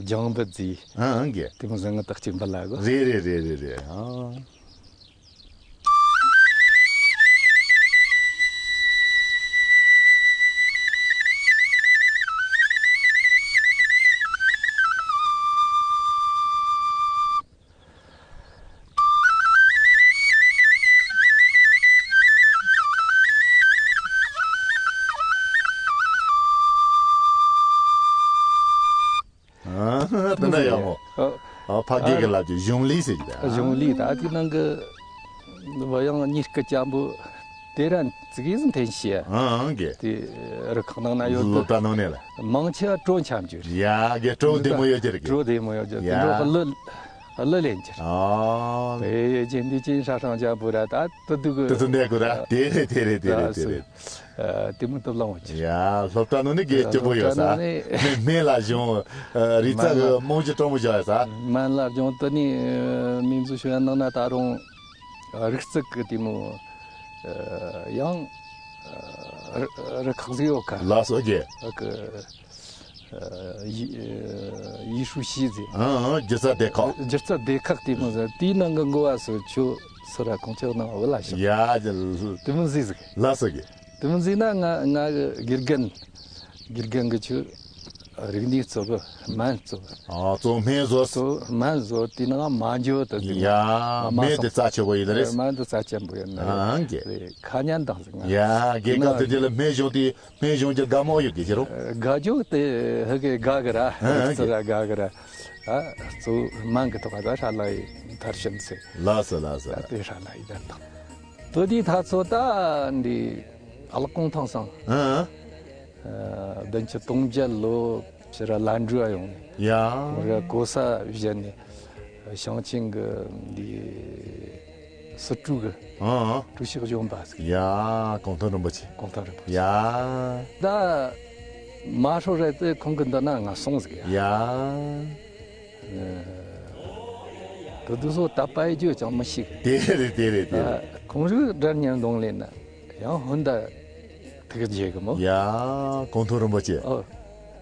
ལྗང་འབུ་རྫི། ཨང་དགེ། དེ་མོ་ཟིག་ང་ཏག་ཅིག་འབུ་ལ་གོ། རེད་རེད་རེད་རེད་རེད། ཨང་། ཨ་དེ་འདྲ་ཡག་མོ། ཨ། ཨ་ཕ་རྒན་གི་ལབ་ཀྱི་གཞུང་ལུགས་ཟེར་གྱི་ད། གཞུང་ལུགས་ད་དེ་ནང་གི་བ་ཡང་གཉིས་ཀ་ཅམ་པོ་དེ་ར་ཙི་གེ་ཟིག་འཐེན་ཤེས། ཨང་གི། དེ་རུ་ཁག་ནང་ན་ཡོད་དེ། སློབ་གྲྭ་ནང་ནས་ལ། མང་ཆེ་བ་བྲོ་འཆམ་རྒྱུ་རེད། ཡ་གི་བྲོ་བདེ་མོ་ཡོད་ཀྱི་རེད་གི། བྲོ་བདེ་མོ་ཡོད་ཀྱི་ཡ། དེ་འགྲོ་གི་ལོ། གླུ་ལེན་རྒྱུ་རེད། ཨ། 北京的金沙上家不然ད་ད་དུ་གི་ད་དུ་འདས་གོ་ར། དེ་རེད་དེ་རེད་དེ་རེད་དེ་རེད། ཨ་སོ། ཨ་དེ་མོ་ད་བླང་བ་ཅི། ཡ་སློབ་གྲྭ་ནང་ནས་དགེ་སྐྱིད་པོ་ཡོད་ས། སློབ་གྲྭ་ནང་ནས་སྨན་ལ་སྦྱོང་། རིག་རྩལ་གི་རྨང་གཞི་སྤྲང་པོ་བཞག་ཡོད་ས། སྨན་ལ་སྦྱོང་དེ་ནས་མིང་ཚུལ་ཤོད་ཡ་ནང་ན་ད་རུང་རིག་རྩལ་གི་དེ་མོ་ཡང་རི་ཁག་ཟིག་ཡོད་ཁ། ལགས་སོ་རྒྱལ། ཨ་གི་ཡི་ཡི་ཧྲུའུ་ཞི་ཟེར། ཨང་ཨང་སྒྱུ་རྩལ་སྡེ་ཁག་སྒྱུ་རྩལ་སྡེ་ཁག་དེ་མོ་ཟེར། དེའི་ནང་གི་འགོ་བ་སུ་ཆོ་སུ་ར་ཁོང་ཆོ་ནང་བུ་ལ་ཤོག་ཡ་ལ་དེ་མོ་ཟིག་ཟིག་ལ་སོ་གི། དེ་མོ་ཟིག་ན་ང་ང་གི་དགེ་རྒན་དགེ་རྒན་གི་ཆོ་རིག་གནས་གཙོ་བོ་སྨན་གཙོ་བོ། ཨ་གཙོ་སྨན་བཟོ། གཙོ་སྨན་བཟོ་དེ་ནང་མ་འཇོ་དེ་ཟིག་ཡ་མ་མ་སྨན་དེ་རྩ་ཆེ་བོ་ཡིན་ནི་རེད། སྨན་དེ་རྩ་ཆེན་པོ་ཡིན་ནི་རེད། ཨང་གི་རེད། ཁ་ཉན་དང་ཟིག་ང་ཡ་དགེ་རྒན་དེ་དེ་ལ་སྨན་གཞུང་དེ། སྨན་གཞུང་གི་དགའ་མོ་ཡོད་གི་ཕྱིར་རོ། དགའ་རྒྱུ་དེ་ཧི་གེ་དགའ་གི་ར། ཨ་ཙི་ར་དགའ་གི་ར། ཨ་གཙོ་སྨན་གི་ཐོག་ད་ཧྲ་ལ་ཡི་མཐར་ཕྱིན་ཚེ། ལགས་སོ་ལགས་སོ། ད་དེ་ཧྲ་ལ་ཡི་དར་དང་། དོ་དེའི་ཐ་ཚོ་ད་འདི་ཨ་ལག་གུང་ཐང་སང་། ཨ་བདུན་ཅུ་དོན་བརྒྱད་ལོ་ཕྱི་ར་ལན་གྲུ་ཡོང་ནས། ཡ་ཁོང་ར་གོ་ས་བཞེས་ནས་ཞིང་ཆེན་གི་འདི། སི་ཀྲུའུ་གི་ཨང་ཀྲུའུ་ཞི་གཞོན་པ་ཟིག་ཡ་གུང་ཐང་རིན་པོ་ཆེ། གུང་ཐང་རིན་པོ་ཆེ། ཡ་ད་མ་ཧྲོ་རེད་དེ་ཁོང་གི་འདི་ན་ང་སོང་ཟིག་ཡ། ཡ་དུ་དུ་སོ་ད་པའི་རྒྱུ་ཅང་མི་ཤེས་གི། དེ་རེད་དེ་རེད་དེ་རེད། ད་ཁོང་རིག་སྒྲ་སྙན་གདོང་ལེན་ན་ཡང་ཧོན་ད་ཐུག་རྗེས་གི་མོ། ཡ་གུང་ཐང་རིན་པོ་ཆེ། ཨོ་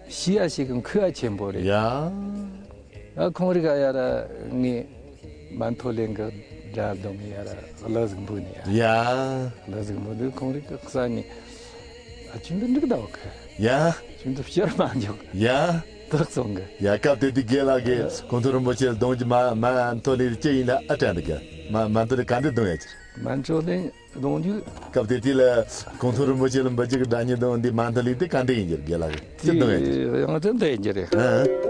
ཤི་ཡ་ཤི་གི་མཁུ་ཡ་ཆེན་པོ་རེད། ཡ། ཨ་ཁོང་རིག་ཨ་ཡ་ར་ངས་མན་ཐོ་ལེན་གི་དགྲ་བློ་ངས་ཡ་ར་གླུ་ཟིག་འབུལ་ནས་ཡ། ཡ། གླུ་ཟིག་འབུལ་དུས་ཁོང་རིག་གི་ས་ནས་ཨ་ཅུང་འདི་འགྲིག་ད་བ་གི། ཡ། ཅུང་འདི་ཕྱིར་མ་འཇོག་ཡ། དག་སོང་གི། ཡ་སྐབས་དེ་དུས་རྒན་ལགས་ཀྱིས་གུང་ཐང་རིན་པོ་ཆེ་གདོང་གི་མ་མན་ཐོ་ལེན་ཅི་ཡིན་ལ་ཨ་དྲན་འདུག་གི། མ་མན་ཐོ་ལེན་ག་འདི་གདོང་ཡ་ཅི། མན་ཐོ་ལེན་གདོང་རྒྱུ། སྐབས་དེ་དུས་ལ་གུང་ཐང་རིན་པོ་ཆེ་ལ་འབུལ་རྒྱུ་གི་སྒྲ་སྙན་གདོང་འདི་མན་ཐོ་ལེན་དེ་ག་འདི་ཡིན་གྱི་རྒན་ལགས་ཀྱིས་ཅི་གདོང་ཡ་ཅི། ཡང་དེ་འདི་ཡིན་གྱི་རེད། ཨ།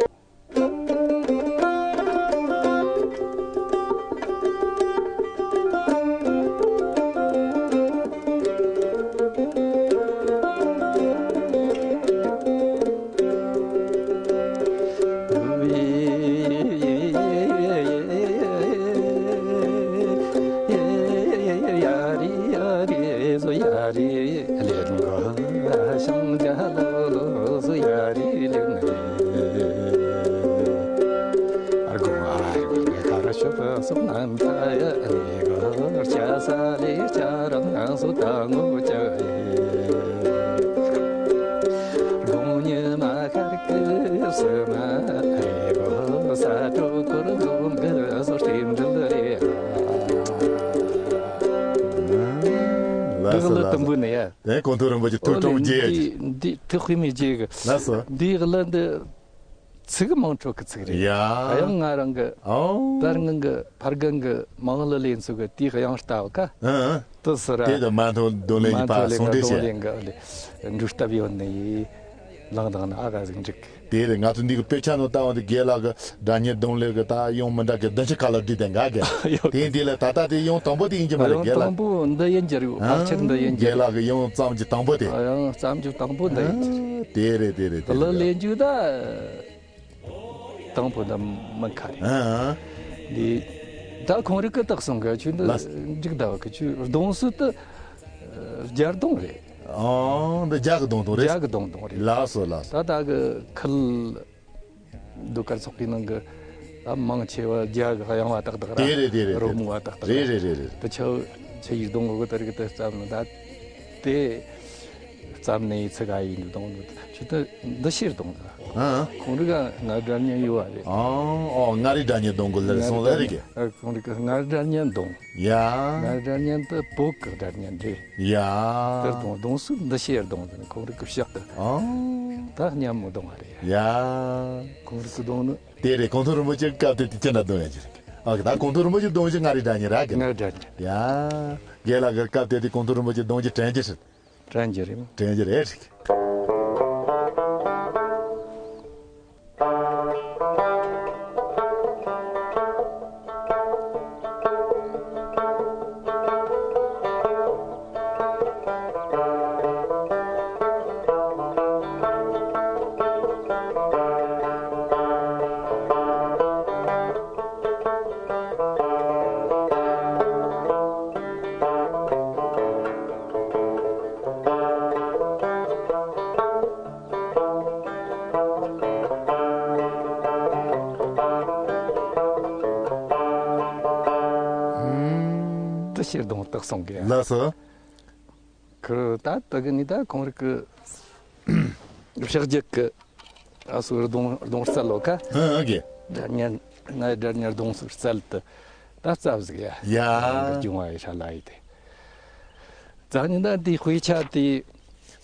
ལགས་སོ་ལགས་སོ། དེ་གུང་ཐང་རིན་པོ་ཆེ་ཐུགས་དྲང་རྒྱས། འདི་འདི་ཐུགས་དཔེ་མི་རྒྱས་གི། ལགས་སོ། འདིའི་གླུ་འདི་ཚིག་མང་དྲགས་གི་ཚིག་རེད། ཡ། ཡང་ང་རང་གི་ཨོ། ད་ངང་གི་ཕར་རྒན་གི་མང་གླུ་ལེན་ཚུལ་གི་དེའི་དབྱངས་ལྟ་བ་ཀ་ཨ་ཨ། དུ་སི་ར། དེ་དུ་མན་ཐོ་གདོང་ལེན་གྱི་ཕ་སོང་འདྲེ་བྱས། གདོང་ལེན་གི་འགྲོ་སྟབས་ཡོད་ནི་ཡིན། ལང་དང་ནི་ཨ་ག་ཟིག་འགྲིག་དེ་རེད། ང་ཚོ་འདི་གི་དཔེ་ཆ་ནང་ལྟ་བ་འདི་རྒན་ལགས་ཀྱི་སྒྲ་སྙན་གདོང་ལེན་གྱི་ད་ཡང་མི་འདྲ་གི་བདུན་ཅུ་ཁ་ལོ་བྲིས་ཏེ་འགའ་གི། ཡོད། དེ་འདི་ལ་ད་ལྟ་དེ་ཡང་དང་པོ་དེ་ཡིན་གྱི་མ་རེད་ཡང་རྒན་ལགས། དང་པོ་འདི་ཡིན་གྱི་རེད། ཕལ་ཆེར་འདི་ཡིན་གྱི་རྒན་རེད། ལགས་ཀྱི་ཡང་བརྩམས་ཀྱི་དང་པོ་དེ། ཡང་བརྩམས་ཀྱི་དང་པོ་འདི་ཡིན་གྱི་རེད། དེ་རེད་དེ་རེད་དེ་རེད། གླུ་ལེན་རྒྱུ་ད་དང་པོ་འདི་མི་ཁ་རེད། ཨ་ཨ། འདི་ད་ཁོང་རིག་གི་རྟགས་སོང་གི་ཆུ་འདི་ལགས། འགྲིག་ད་བ་གི་ཆུ་གདོང་སུ་དུ་རྒྱ་གདོང་རེད། ཨང་། འདི་རྒྱ་གི་གདོང་གདོང་རེད། རྒྱ་གི་གདོང་གདོང་རེད། ལགས་སོ་ལགས་སོ། ད་ད་གི་ཁུལ་ཟློས་གར་ཚོགས་པའི་ནང་གི་ད་མང་ཆེ་བ་རྒྱ་གི་གཡང་བ་ཏག་ཏག་ར། དེ་རེད་དེ་རེད། རོལ་མོ་བ་ཏག་ཏག་ར། རེད་རེད་རེད་རེད། ད་ཆུ་ཆུ་ཡི་གདོང་གི་དེ་རིགས་དེ་བརྩམས་ནི་ད་དེ་བརྩམས་ནས་ཚིག་ག་ཡིན་གདོང་ནི་ཆུ་དེ་འདི་ཕྱིར་གདོང་གི། ཨང་། ཁོང་རིག་ག་ང་སྒྲ་སྙན་ཡོད་བ་རེད། ཨང་། ཨོ་ང་རིག་སྒྲ་སྙན་གདོང་གི་ལ་སོང་ལ་རེད་གི། ཨ་ཁོང་རིག་ག་ང་སྒྲ་སྙན་གདོང་། ཡ། ང་སྒྲ་སྙན་དུ་བོད་ཀྱི་སྒྲ་སྙན་རེད། ཡ། དེར་གདོང་གདོང་སུ་འདི་ཕྱིར་གདོང་ཟེར་ནས་ཁོང་རིག་གི་ཕྱག་ཏུ། ཨང་། ད་སྙན་མོ་གདོང་བ་རེད། ཡ། ཁོང་རིག་གི་གདོང་ནི། དེ་རེད། གུང་ཐང་རིན་པོ་ཆེ་སྐབས་དེ་དུས་ཅི་འདྲ་གདོང་ཡ་གྱི་རེད། ཨ་ད་གུང་ཐང་རིན་པོ་ཆེ་གདོང་གི་ང་རིག་སྒྲ་སྙན་ར་གི། ང་སྒྲ་སྙན། ཡ། རྒན་ལགས་ཀྱི་སྐབས་དེ་དུས་གུང་ཐང་རིན་པོ་ཆེ་གདོང་གི་དྲན་གྱི་རེད། དྲན་གྱི་རེད། དྲན་གྱི་རེད། ཆེ་གདོང་བཏགས་སོང་གི། ལགས་སོ། ཁུར་ད་ད་གི་ནི་ད་ཁོང་རིག་གི་ཕྱག་རྒྱུད་གི་ཨ་སུ་གདོང་གདོང་རྩལ་ལོ་ཁ། ཧ་ཨ་གི། སྒྲ་སྙན་ང་སྒྲ་སྙན་གདོང་སུ་རྩལ་དུ་ད་རྩ་བཟིག་ཡ། ཡ། སྦྱོང་བ་ཡི་ཧྲ་ལ་ཡི་དེ། ཙ་ནི་ད་འདི་དཔེ་ཆ་དེ།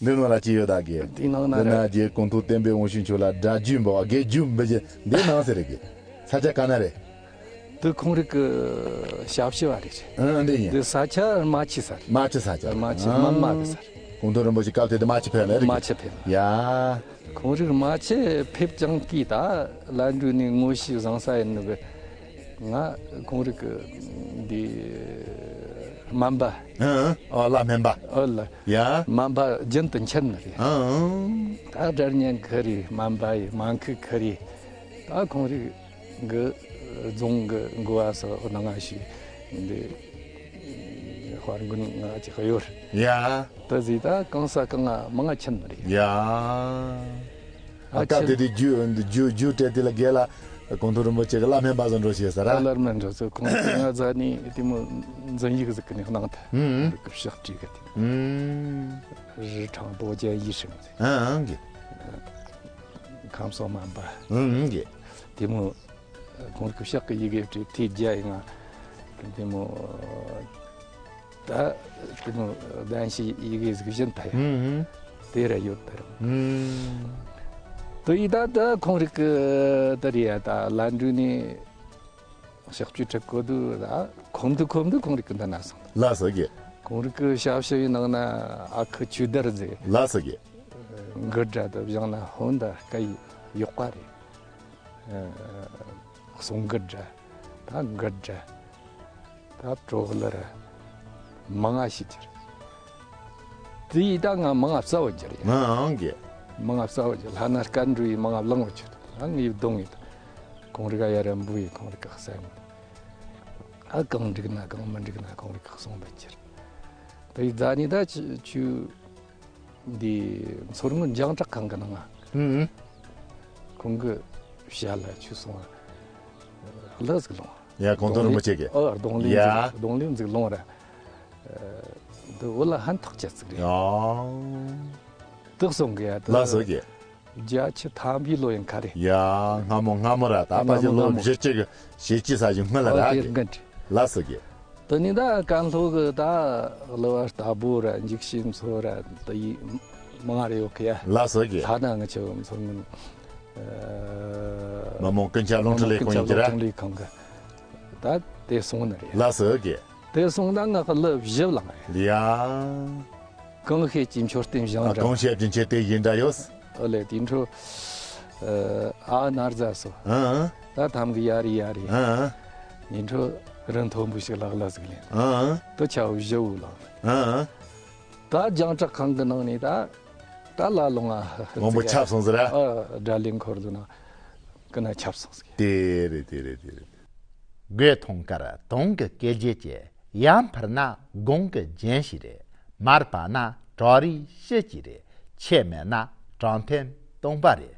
འདི་ནང་ལ་ཅི་ཡོད་ད་གི། འདི་ནང་ན་འདི་ན་རྒྱལ་གོང་ཐུག་བསྟན་པའི་དབང་ཕྱུག་མཆོག་ལ་སྒྲ་བརྒྱུད་འབུལ་བ་དགེ་བརྒྱུད་འབུལ་རྒྱུ་འདི་ནང་ཟེར་གི། ས་ཆ་ག་ན་རེད། དེ་ཁོང་རིག་གི་ཞབས་ཕྱི་བ་རེད། ཨ་འདི་ཡིན། དེ་ས་ཆ་རྨ་ཆུ་ས་རེད། རྨ་ཆུ་ས་ཆ། རྨ་ཆུ་ཨ། མ་མ་གི་ས་རེད། གོང་ཐུག་རིན་པོ་ཆེ་སྐབས་དེ་དུ་རྨ་ཆུ་ཕེབས་ལ་རེད། རྨ་ཆུ་ཕེབས། ཡ། ཁོང་རིག་རྨ་ཆུ་ཕེབས་ཀྱང་གི་ད་ལ་འགྲོ་ནས་ངོ་ཤེས་བཟང་ས་ཡིན་ནི་གི། ང་ཁོང་རིག་གི་འདི་སྨན་པ། ཨ་ཨ་ལ་སྨན་པ། ཨ་ལ། ཡ། སྨན་པ་རྒྱུན་དུ་མཁྱེན་ནི་རེད། ཨ་ཨ། ད་སྒྲ་སྙན་ཁི་རེད། སྨན་པ་ཡི་སྨན་ཁུག་ཁི་རེད། ད་ཁོང་རིག་གི་རྫོང་གི་འགོ་བ་སོགས་ནང་ང་ཞིག་འདི་དཔལ་མགོན་ང་ཅིག་གཡོར། ཡ། ད་ཟིག་ད་གང་ས་གང་ང་མང་ང་ཁྱིམ་རེད། ཡ། ཨ་ཨ་ཁྱིམ་དེ་དེ་རྒྱུ་རྒྱུ་རྒྱུ་སྤྲད་དེ་ལ་རྒན་ལགས་གོང་ཐུག་རིན་པོ་ཆེ་གི་བླ་སྨན་པ་ཟིག་འགྲོ་ཤེས་ས་ར། བླ་སྨན་འགྲོ་ཚོ་ཁོང་ཚོ་ང་ཟ་ནི་དེ་མོ་འཛིན་ཡིག་ཟིག་གི་ནི་གནང་ཐལ། ཧུམ། གི་ཕྱག་བྲིས་གི་དེ། ཧུམ། རི་ཁྲང་པོ་ཅན་ཡིད་ཧྲིང་ཟིག་ཨ་ཨང་གི། ཁམས་སོགས་སྨན་པ། ཧུམ་གི། དེ་མོ། ཁོང་གི་ཕྱག་གི་ཡི་གེ་བྲིས་དེ་རྒྱ་ཡི་ང་། དེ་མོ། ད་དེ་མོ་གདན་ཞུའི་ཡི་གེ་ཟིག་བཞིན་ད་ཡ། ཧུམ་ཧུམ། དེ་ར་ཡོད་ད་རུང་། ཧུམ། དེ་ཡི་ད་ད་ཁོང་རིག་གི་ད་རེད་ཡ། ད་ལ་འགྲོ་ནས་ཕྱག་བཅུ་ཁྲི་གོ་དུ་ད་ཁོམ་དུ་ཁོམ་དུ་ཁོང་རིག་གི་འདི་ན་སོང་། ལགས་སོ་གི། ཁོང་རིག་གི་ཞབས་ཕྱི་ཡི་ནང་ན་ཨ་ཁུ་ཆོས་དར་ཟེར། ལགས་སོ་གི། མགུར་སྒྲ་དུ་བཞག་ན་ཧོན་ད་སྐད་ཡོག་པ་རེད། གསུང་མགུར་འདྲ། ད་མགུར་འདྲ། ད་བྲོ་གླུ་ར། མང་ང་ཤེས་ཀྱི་རེད། དེ་ཡིས་ད་ང་མང་ང་རྩ་བ་རྒྱུ་རེད། ང་ཨང་གི། མང་ང་རྩ་བ་རྒྱུ་ལྷ་ན་སྐད་འགྲོ་ཡི་མང་ང་བླང་བ་ཆུ་ད་ང་ཡི་གདོང་ཡི་ད། ཁོང་རི་ག་ཡ་ར་འབུ་ཡི་ཁོང་རི་ག་ས་ནི། ཨ་གང་འགྲིག་ན་གང་མི་འགྲིག་ན་ཁོང་རི་ག་གསུང་བ་རྒྱུ་རེད། དེ་ཡི་རྫ་ནི་ད་ཆུ་ཆུ། འདི་མཚོ་སྔོན་རྒྱང་བསྒྲགས་ཁང་གི་ནང་ང་། ཧུམ། ཁོང་གི་ཞལ་ལ་ཆུ་སོང་བ་ལགས་ཟིག་ལོང་། ཡ་གོང་དུ་རིན་པོ་ཆེ་གི། ཨ་གདོང་ལེན་ཡ། ཟིག་གདོང་ལེན་ཟིག་ལོང་ར། འདི་འུ་ལ་ཧན་ཐག་ཅད་ཟིག་རེད། ཡ། དག་སོང་གི་ཡ་དག་ལགས་སོ་གི། རྒྱ་ཆི་ཐམ་བི་ལོ་ཡིན་ཁ་རེད། ཡ་སྔ་མོ་སྔ་མོ་ར་ད་ཕ་ཞི་ལོ་བཞི་བཅུ་གི་ཞེ་ཅི་ས་ཞིག་སྔོན་ལ་ར་གི། ལགས་སོ་གི། དེ་ནི་ད་ཀན་ལྷོ་གི་ད་གླུ་བ་ལྟ་བུ་ར་འཇིགས་བྱེད་མཚོ་ར་དེ་ཡི་མང་རེ་ཡོད་གི་ཡ། ལགས་སོ་གི། ལྷ་ན་ང་ཆེ་བ་མཚོ་སྔོན། མི་མང་ཀུན་ཁྱབ་རླུང་འཕྲིན་ལས་ཁང་ཡིན་གྱི་ར། རླུང་འཕྲིན་ལས་ཁང་གི་ད་དེ་སོང་ནི་རེད། ལགས་སོ་གི། དེ་སོང་ད་ང་གི་གླུ་བཞི་བླངས་རེད། ལ་ཡ། གང་བཤད་ཀྱི་མཆོད་རྟེན་བཞེངས་འདྲ། གང་བཤད་ཀྱི་མཆོད་རྟེན་བཞེངས་འདྲ་ཡོད། ཨོ་ལེ་དེ་འཕྲོ། ཨ་ནར་ཛ་སོ། ཨ་ཨ། ད་ཐམ་གི་ཡ་རི་ཡ་རི། ཨ་ཨ། དེ་འཕྲོ་རི་མཐོན་པོ་ཞིག་ལག་ལ་ཟིག་ལེན། ཨ་ཨ། དུ་ཆ་བོ་བཞི་བོ་ལག་ཨ་ཨ། ད་རྒྱང་བསྒྲགས་ཁང་གི་ནང་ནས་ད་ད་ལ་ལོང་ང་མང་པོ་ཁྱབ་སོང་ཟེར་ར། ཨ་སྒྲ་ལེན་འཁོར་ལོ་ན་ཀུན་ན་ཁྱབ་སོང་ཟིག་དེ་རེད་དེ་རེད་དེ་རེད། སྒོས་ཐོང་དཀར་དུང་གི་སྐད་རྒྱལ་གྱི། ཡར་འཕུར་ན་དགུང་གི་རྒྱན་ཞིག་རེད། མར་བབས་ན་བྲག་རིའི་ཤུལ་གཅིག་རེད། ཆེས་དམན་ན་དྲང་ཐེམ་སྟོང་པ་རེད།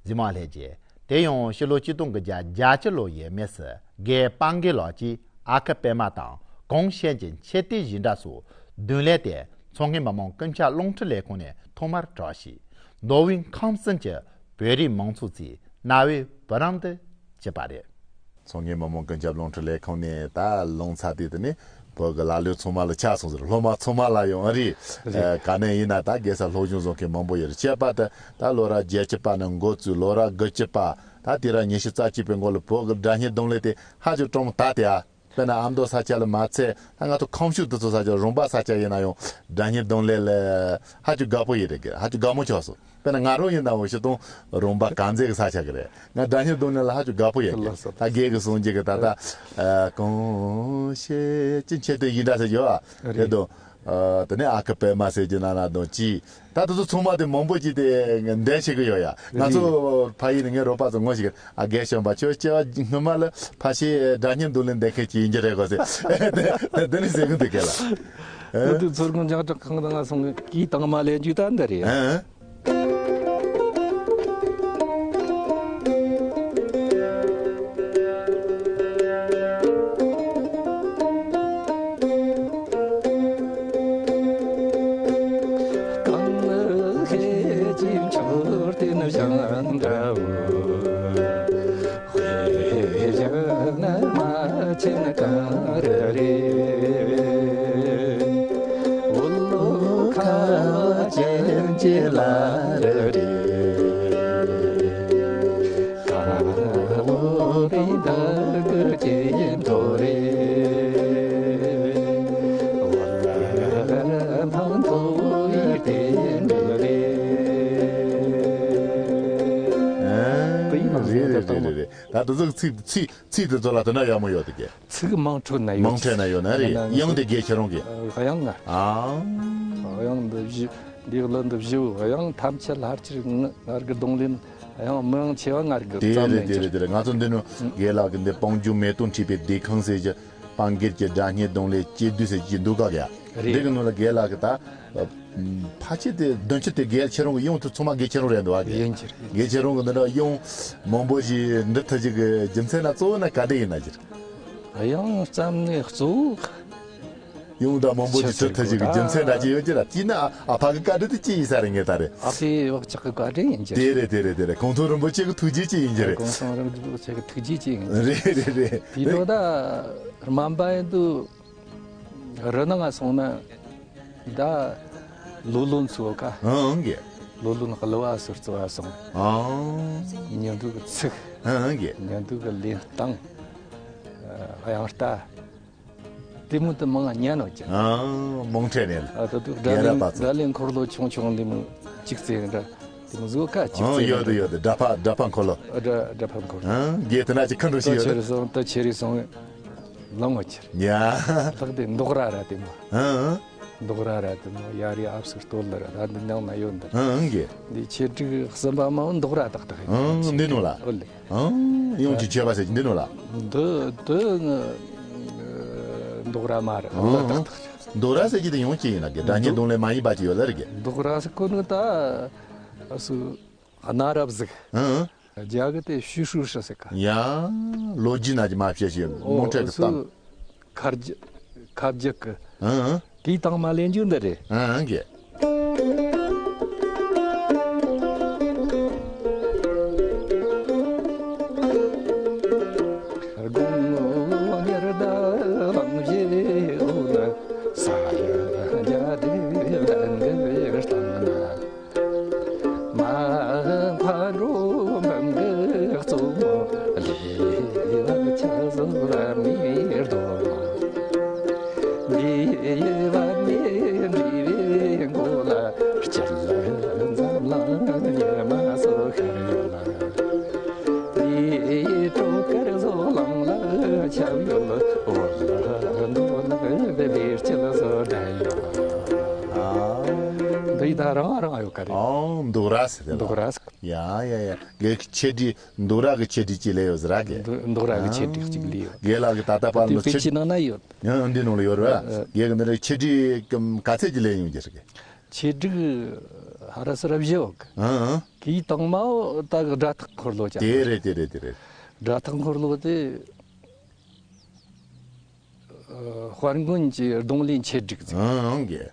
གཟིགས་མ་ལྷས་ཀྱིས་དེ་ཡང་ཕྱི་ལོ་ཆིག་སྟོང་དགུ་བརྒྱ་བརྒྱད་ཅུ་ལོ་ཡས་མས་སུ་རྒན་སྤང་གི་ལགས་ཀྱིས་ཨ་ཁུ་པད་མ་དང་གང་བཤད་ཀྱི་མཆོད་རྟེན་བཞེངས་འདྲ་སོགས་བདུན་ལས་དེ་མཚོ་སྔོན་མི་མང་ཀུན་ཁྱབ་རླུང་འཕྲིན་ལས་ཁང་ནས་ཐོག་མར་གྲགས་ཤིང་། མདོ་དབུས་ཁམས་གསུམ་གྱི་བོད་རིགས་མང་ཚོགས་ཚོའི་རྣ་བའི་བུ་རམ་དུ་གྱུར་པ་རེད། མཚོ་སྔོན་མི་མང་ཀུན་ཁྱབ་རླུང་འཕྲིན་ལས་ཁང་ནས་ད་ལུང་ཚ་དུས་དེ་ནས་བོད་ཀྱི་ལ་ལོས་ཚང་མ་ལ་ཆགས་སོང་ཟེར། སློབ་མ་ཚང་མ་ལ་ཡང་ཨ་རི། རེད། ག་ནས་ཡིན་ན་ད་དགེ་རྩ་སློབ་སྦྱོང་བཟོ་མཁན་མང་པོ་ཡོད་རེད། བྱས་པ་དེ་ད་ལོ་ར་བརྒྱད་ཅུ་པ་ནས་འགོ་བཙུགས་ལོ་ར་དགུ་བཅུ་པ་ད་དེ་ར་ཉི་ཤུ་རྩ་གཅིག་པའི་འགོ་ལ་བོད་ཀྱི་སྒྲ་སྙན་རྡུང་ལེན་དེ་ཧ་ཅང་གྲུང་མོ་ད་དེ་ཨ། དཔེར་ན་ཨ་མདོ་ས་ཆ་ལ་མ་ཚད་ད་ང་ཚོ་ཁམས་ཕྱོགས་དེ་ཚོ་ས་ཆ་རོང་པ་ས་ཆ་ཡིན་ན་ཡང་སྒྲ་སྙན་རྡུང་ལེན་ལ་ཧ་ཅང་དགའ་པོ་ཡོད་རེད་གི། ཧ་ཅང་དགའ་མོ་ཆགས་སོང་། དཔེར་ན་ང་རང་ཡིན་ན་འོ་ཤི་དང་རོང་པ་དཀར་མཛེས་ཀྱི་ས་ཆ་གི་རེད། ང་སྒྲ་སྙན་རྡུང་ལེན་ལ་ཧ་ཅང་དགའ་པོ་ཡོད་གི། ལགས་སོ། ད་རྒན་གྱིས་གསུང་རྒྱུ་གི་ད་ལྟ་གང་བཤད་ཀྱི་མཆོད་རྟེན་ཡིན་འདྲ་ཟེར་གྱི་ཡོད་ཨ། རེད། དེ་དང་། ཨ། དེ་ནས་ཨ་ཁུ་པད་མ་ཟེར་གྱི་ན་ན་དང་ཅི། ད་དེ་ཚོ་ཚང་མ་དེ་མང་པོ་ཅིག་དེ་འདས་ཤེས་ཀྱི་ཡོད་ཡ། ང་ཚོ་ཕ་ཡུལ་ནས་ངའི་རོགས་པ་ཚོ་ངོ་ཤེས་ཀྱི། ཨ་རྒན་གཞོན་པ་ཁྱོད་སྐྱེ་བ་སྔོན་མ་ལ་ཕ་ཤེས་སྒྲ་སྙན་རྡུང་ལེན་འདེད་མཁན་ཅིག་ཡིན་གྱི་རེད་གོ་ཟེར། དེ་དེ་ནས་ཟེར་གི་འདུག་གས་ལ། དེ་དུས་མཚོ་སྔོན་རྒྱང་བསྒྲགས་ཁང་དང་ང་སོང་གི་དང་མ་ལེན་རྒྱུ་ད་འདི་རེད། ཨ། རེད་རེད་རེད་རེད། ད་དེ་ཚོ་ཚིག་ཚིག་ཚིག་དེ་ཚོ་ལ་དེ་འདྲ་ཡག་མོ་ཡོད་དེ་གས། ཚིག་མང་འཕྲོད་ན་ཡོད། མང་འཕྲོད་ན་ཡོད་ན་རེད། ཡང་དེ་དགེ་ཁྱེད་རང་གི། དབྱངས་ང་། ཨ། དབྱངས་འདི་བཞི། འདིའི་གླུ་འདི་བཞི། དབྱངས་ཐམས་ཅད་ལྷར་གྱུར་ང་རྒྱལ་གདོང་ལེན། དབྱངས་མི་དབྱངས་ཆེ་བ་ང་རྒྱལ་དེ་ཙམ་རེད་ལེན་དེ་རེད་གྱུར། དེ་རེད། ང་ཚོ་འདི་ནི་དགེ་ལགས་ཀྱི་འདི་སྤང་ལྗོངས་མེ་ཏོག་འཁྲིས་པའི་བདེ་ཁང་ཟེར་གྱི་སྤང་སྒེར་གྱི་སྒྲ་སྙན་གདོང་ལེན་སྐྱེ་དུས་ཟེར་གྱི་འདུག་ག་ག་ཡ། རེད། འདི་གི་ནང་ལ་དགེ་ལགས་ཀྱི་ད། ཕལ་ཆེར་དེ་དོན་ཆེ་དེ་དགེ་ཁྱེད་རང་གི་གཡུང་དེ་ཚང་མ་དགེ་ཁྱེད་རང་རེད་འདུག་ཨ་གི། ཡིན་གྱི་རེད། དགེ་ཁྱེད་རང་གི་འདི་འདྲ་གཡུང་མང་པོ་ཞིག་འབྲི་ཐུབ་ཅིག་གི་རྒྱུ་མཚན་ན་གཙོ་བོ་ན་ག་འདྲ་ཡིན་ན་གྱི། གཡུང་ཙམ་ནས་གཙོ་བོ། གཡུང་དང་མང་པོ་ཞིག་འབྲི་ཐུབ་ཅིག་གི་རྒྱུ་མཚན་ན་ཅི་ཡོད་ཀྱི་ར། དེས་ན་ཨ་ཕ་གི་བཀའ་དྲིན་དེ་ཅི་ཡིན་ས་རེད་ངས་ད་རེད། ཨ་ཕའི་བག་ཆགས་ཀྱི་བཀའ་དྲིན་ཡིན་གྱི། དེ་རེད་དེ་རེད་དེ་རེད། གུང་ཐང་རིན་པོ་ཆེ་གི་ཐུགས་རྗེ་ཅི་ཡིན་གྱི་རེད། གུང་ཐང་རིན་པོ་ཆེ་གི་ཐུགས་རྗེ་ཅི་ཡིན་གྱི། རེད་རེད་རེད། དེ་ལོ་ད་སྨན་པ་ཡིན་དུས། རི་ནང་ང་སོང་ན་ད་ལོ་ལོན་ཚོ་ཀ། ཨང་གི། ལོ་ལོན་གླུ་བ་ཟུར་ཚོ་བ་སོང་། ཨང་། ཉི་འདུག་གི་ཚིག་ཨང་གི། ཉི་འདུག་གི་ལེན་སྟངས། དབྱངས་རྟ། དེ་མོ་དུ་མང་ང་ཉན་ནོ་ཀྱང་། ཨང་། མང་ཁྲེ་ནས། ཨ་ད་དུ་སྒྲ་ལེན་སྒྲ་ལེན་འཁོར་ལོ་ཆུང་ཆུང་འདི་མོ་གཅིག་ཙེ་འདྲ། དེ་མོ་བཟོ་ཀ་གཅིག་ཨང་ཙེ་ཡོད་དུ་ཡོད་དུ་སྒྲ་ཕ་སྒྲ་ཕ་འཁོར་ལོ། སྒྲ་སྒྲ་ཕ་འཁོར་ལོ། ཨང་། དགེ་དེ་ན་ཅི་ཁ་འགྲོ་ཞིག་ད་ཡོད་ཆེ་དུ། རེ་སོང་ད་ཆེ་རེ་སོང་། ལོང་བ་ཆེར། ཡ། ལྷག་དེ་མདོག་ར་ར་དེ་མོ། ཨང་། མདོག་ར་ར་དེ་མོ་ཡ་རི་ཨབ་སུ་སྟོད་ལ་ར་ད་འདི་ནང་ན་ཡོད་འདི། ཨང་གི། འདི་ཆེ་དྲུག་གསུམ་པ་མ་མདོག་ར་ཏག་ཏག་ཡིན། ཨང་། འདི་ནོ་ལ། ཨོ་ལེ། ཨང་། ཡོང་གི་ཆོས་པ་ཟེར་གྱི་འདི་ནོ་ལ། འདི་འདི་མདོག་ར་མ་ར་ཏག་ཏག་ཡིན། མདོག་ར་ཟེར་གྱི་དེ་ཡོང་གི་ཡིན་ན་གི་སྒྲ་སྙན་གདོང་ལེན་མ་ཡིན་པ་ཅིག་ཡོད་ལ་རེད་གི། མདོག་ར་ཟེར་གོ་ནི་ད་སུ། གནའ་རབས་ཟིག་ཨང་། རྒྱ་གི་དེ་ཞུ་ཧྲུའུ་ཧྲི་ཟེར་ཀ། ཡ། ལོ་རྒྱུས་ན་ཅི་མ་བཤད་ཞེས་མོ་འཕྲད་ཀྱི་གཏམ། ཁ་རྒྱུ་ཁ་རྒྱུ་གི། ཨང་། དེའི་སྟེང་མ་ལེན་རྒྱུ་འདི་རེད། ཨང་གི། དགུང་ལོ་ཉེར་བརྒྱད་ལང་བཞི་འོ་ན། ས་ཡ་རྒྱ་དེ་ལ་འགུལ་བཏང་ན། མ་ཕ་འགྲོ་འབུམ་གྱི་གཙོ་མོ། ལས་ལ་ཆ་བཟོ་ལ་མི་རྡོ། ལས་ལ་མི་འདྲི་བའི་མགོ་ལ། སྤྱིར་ལ་འཛམ་གླིང་ཉི་མ་སོ་ཤར་ཡོད་ལ། ལས་སྤྲོ་དཀར་བཟོ་ལང་ལ་ཆབ་ཡོད་ལ། འོ་ལ་འདོ་ལ་ལས་སྤྱི་ལ་བཟོ་འདྲ་ཡོད་ལ། འདི་ད་རང་རང་ཡོད་ག་རེད། ཨང་། མདོག་ར་ཟེར་དེ་ལ། མདོག་ར་ཟེར། ཡ་ཡ་ཡ། དགེ་གི་ཆེད་སྒྲིག་མདོག་ར་གི་ཆེད་སྒྲིག་ཅིག་ལས་ཡོད་ཟེར་ར་གི། མདོག་མདོག་ར་གི་ཆེད་སྒྲིག་ཅིག་ལས་ཡོད། དགེ་ལགས་ཀྱི་ད་ལྟ་བར་དེ་ནི་པེ་ཆེད་ཅི་ནང་ན་ཡོད། ཡང་འདི་ནང་ལ་ཡོད་རེད་བ། ཨ། དགེ་གི་འདི་ནི་ཆེད་སྒྲིག་ག་ཚད་ཅིག་ལས་ཡོང་གི་རེད་གི། ཆེད་སྒྲིག་ཧ་ར་སི་ར་བཞི་ཡོད་གི། ཨ་ཨ། གི་དང་མའོ་ད་གི་སྒྲ་ཐག་འཁོར་ལོ་ཅང་། དེ་རེད་དེ་རེད་དེ་རེད། སྒྲ་ཐག་འཁོར་ལོ་དེ། ཨ། དཔལ་མགོན་གྱི་གདོང་ལེན་ཆེད་སྒྲིག་ཟེར། ཨང་གི།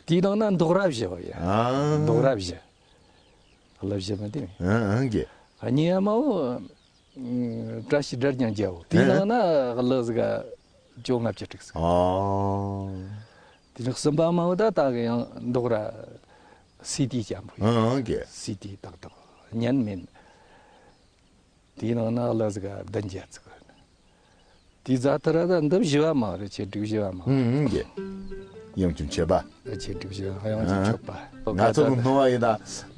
དེའི་ནང་ན་མདོག་ར་བཞི་བ་ཡ། ཨ། མདོག་ར་བཞི། གླུ་བཞི་མ་དེ་མེད། ཨ་ཨང་གི། གཉིས་མའོ། བཀྲ་ཤིས་སྒྲ་སྙན་རྒྱལ་པོ། དེའི་ཨ། ནང་ན་གླུ་ཟིག་བཅོ་ལྔ་བཅུ་དྲུག་ཟིག་ཨ། དེ་ནས་གསུམ་པ་མའོ་ད་ད་གི་ཡང་མདོག་ར་སི་ཏི་ཅན་པོ་ཡ། ཨ་ཨང་གི། སི་ཏི་ཏག་ཏག་བརྙན་མིན། དེའི་ནང་ན་གླུ་ཟིག་བདུན་བརྒྱད་ཙིག་དེའི་རྫ་ཐ་ར་ད་འདི་བཞི་བ་མ་རེད། ཆེད་སྒྲིག་བཞི་བ་མ། ཨུམ་ཨུམ་གྱི། ཡང་ཅུང་ཆེ་བ། ཆེད་སྒྲིག་བཞི་བ་ཡང་ཅུང་ཆེ་བ། ང་ཚོ་གི་སྣང་བ་ཡིན་ན།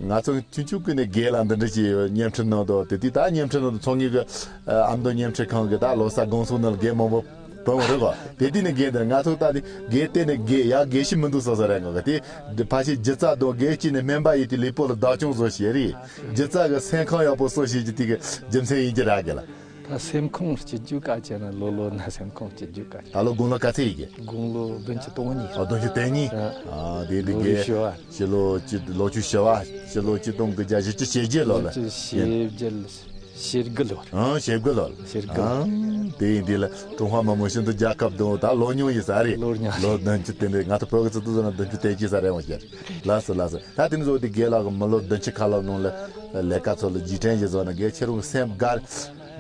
ང་ཚོ་ཆུང་ཆུང་ཀུན་ནས་དགེ་ལ་འདི་འདྲ་ཅིག་བརྙན་འཕྲིན་ནང་དུ་དེ་དུས་ད་བརྙན་འཕྲིན་ནང་དུ་ཚོང་གཉིས་ཀྱི་ཨ་མདོ་བརྙན་འཕྲིན་ཁང་གི་ད་ལོ་གསར་དགོང་ཚོགས་ནང་ལ་དགེ་མང་པོ་བུད་རེད་གོ། དེ་དུས་ནས་དགེ་འདི་ང་ཚོ་ད་དེ་དགེ་བལྟས་ནས་དགེ་ཡ་དགེ་ཞིག་མི་འདུག་བསམ་ས་རེད་གོ་གི། དེ་ཕལ་ཆེར་སྒྱུ་རྩལ་དང་དགེ་སྐྱིད་ནས་སྨན་པ་ཡིན་དུས་ལུས་པོ་ལ་བདག་སྐྱོང་བཟོ་བྱེད་རེད། སྒྱུ་རྩལ་གི་སེམས་ཁམས་ཡག་པོ་གསོ་བྱེད་ཀྱི་དེ་གི་རྒྱུ་མཚན་ཡིན་གྱི་ར་གི་ལ། ད་སེམས་ཁོང་སྐྱིད་རྒྱུ་ག་ཅན་ན་ལོ་ལོ་ན་སེམས་ཁོང་སྐྱིད་རྒྱུ་ག་ཅན། ད་ལོ་དགུང་ལོ་ག་ཚད་ཡིན་གྱི། དགུང་ལོ་བདུན་ཅུ་དོན་གཉིས། ཨ་བདུན་ཅུ་དོན་གཉིས། ཨ། ཨ་དེ་དེ་ལོ་གི་རེ་ཞུ་བ། ཕྱི་ལོ་སྤྱི་ལོ་ཆུ་ཞི་བ་ཕྱི་ལོ་ཆིག་སྟོང་དགུ་བརྒྱ་བཞི་བཅུ་ཞེ་བརྒྱད་ལོ་ལ། ཕྱི་ལོ་ཆུ་ཞེ་བརྒྱད་ཞེ་དགུ་ལོ། ཨང་ཞེ་དགུ་ལོ་ལ། ཞེ་དགུ་ལོ། ཨང་དེ་ཡིན་དེ་ལ་ཀྲུང་ཧྭ་མི་དམངས་སྤྱི་མཐུན་རྒྱལ་ཁབ་དང་ད་ལོ་ཉུང་ཡིན་ས་རེད། ལོ་ཉུང་། ལོ་བདུན་ཅུ་དེ་འདྲ་ང་ཚོ་བོད་ཀྱི་ཚོགས་གཙོ་ན་བདུན་ཅུ་དོན་གཅིག་ས་རེད་འོང་ཞེས། ལགས་སོ་ལགས་སོ། ད་དེ་ནི་བཟོ་དེ་དགེ་ལགས་ཀྱི་མི་ལོ་བདུན་ཅུ་ཁ་ལོ་ནང་ལ་ལས་ཀ་ཚོ་ལ་རྗེས་དྲན་ཞིག་བཟོ་ན་དགེ་ཁྱེད་རང་གི་སེམས་དགའ་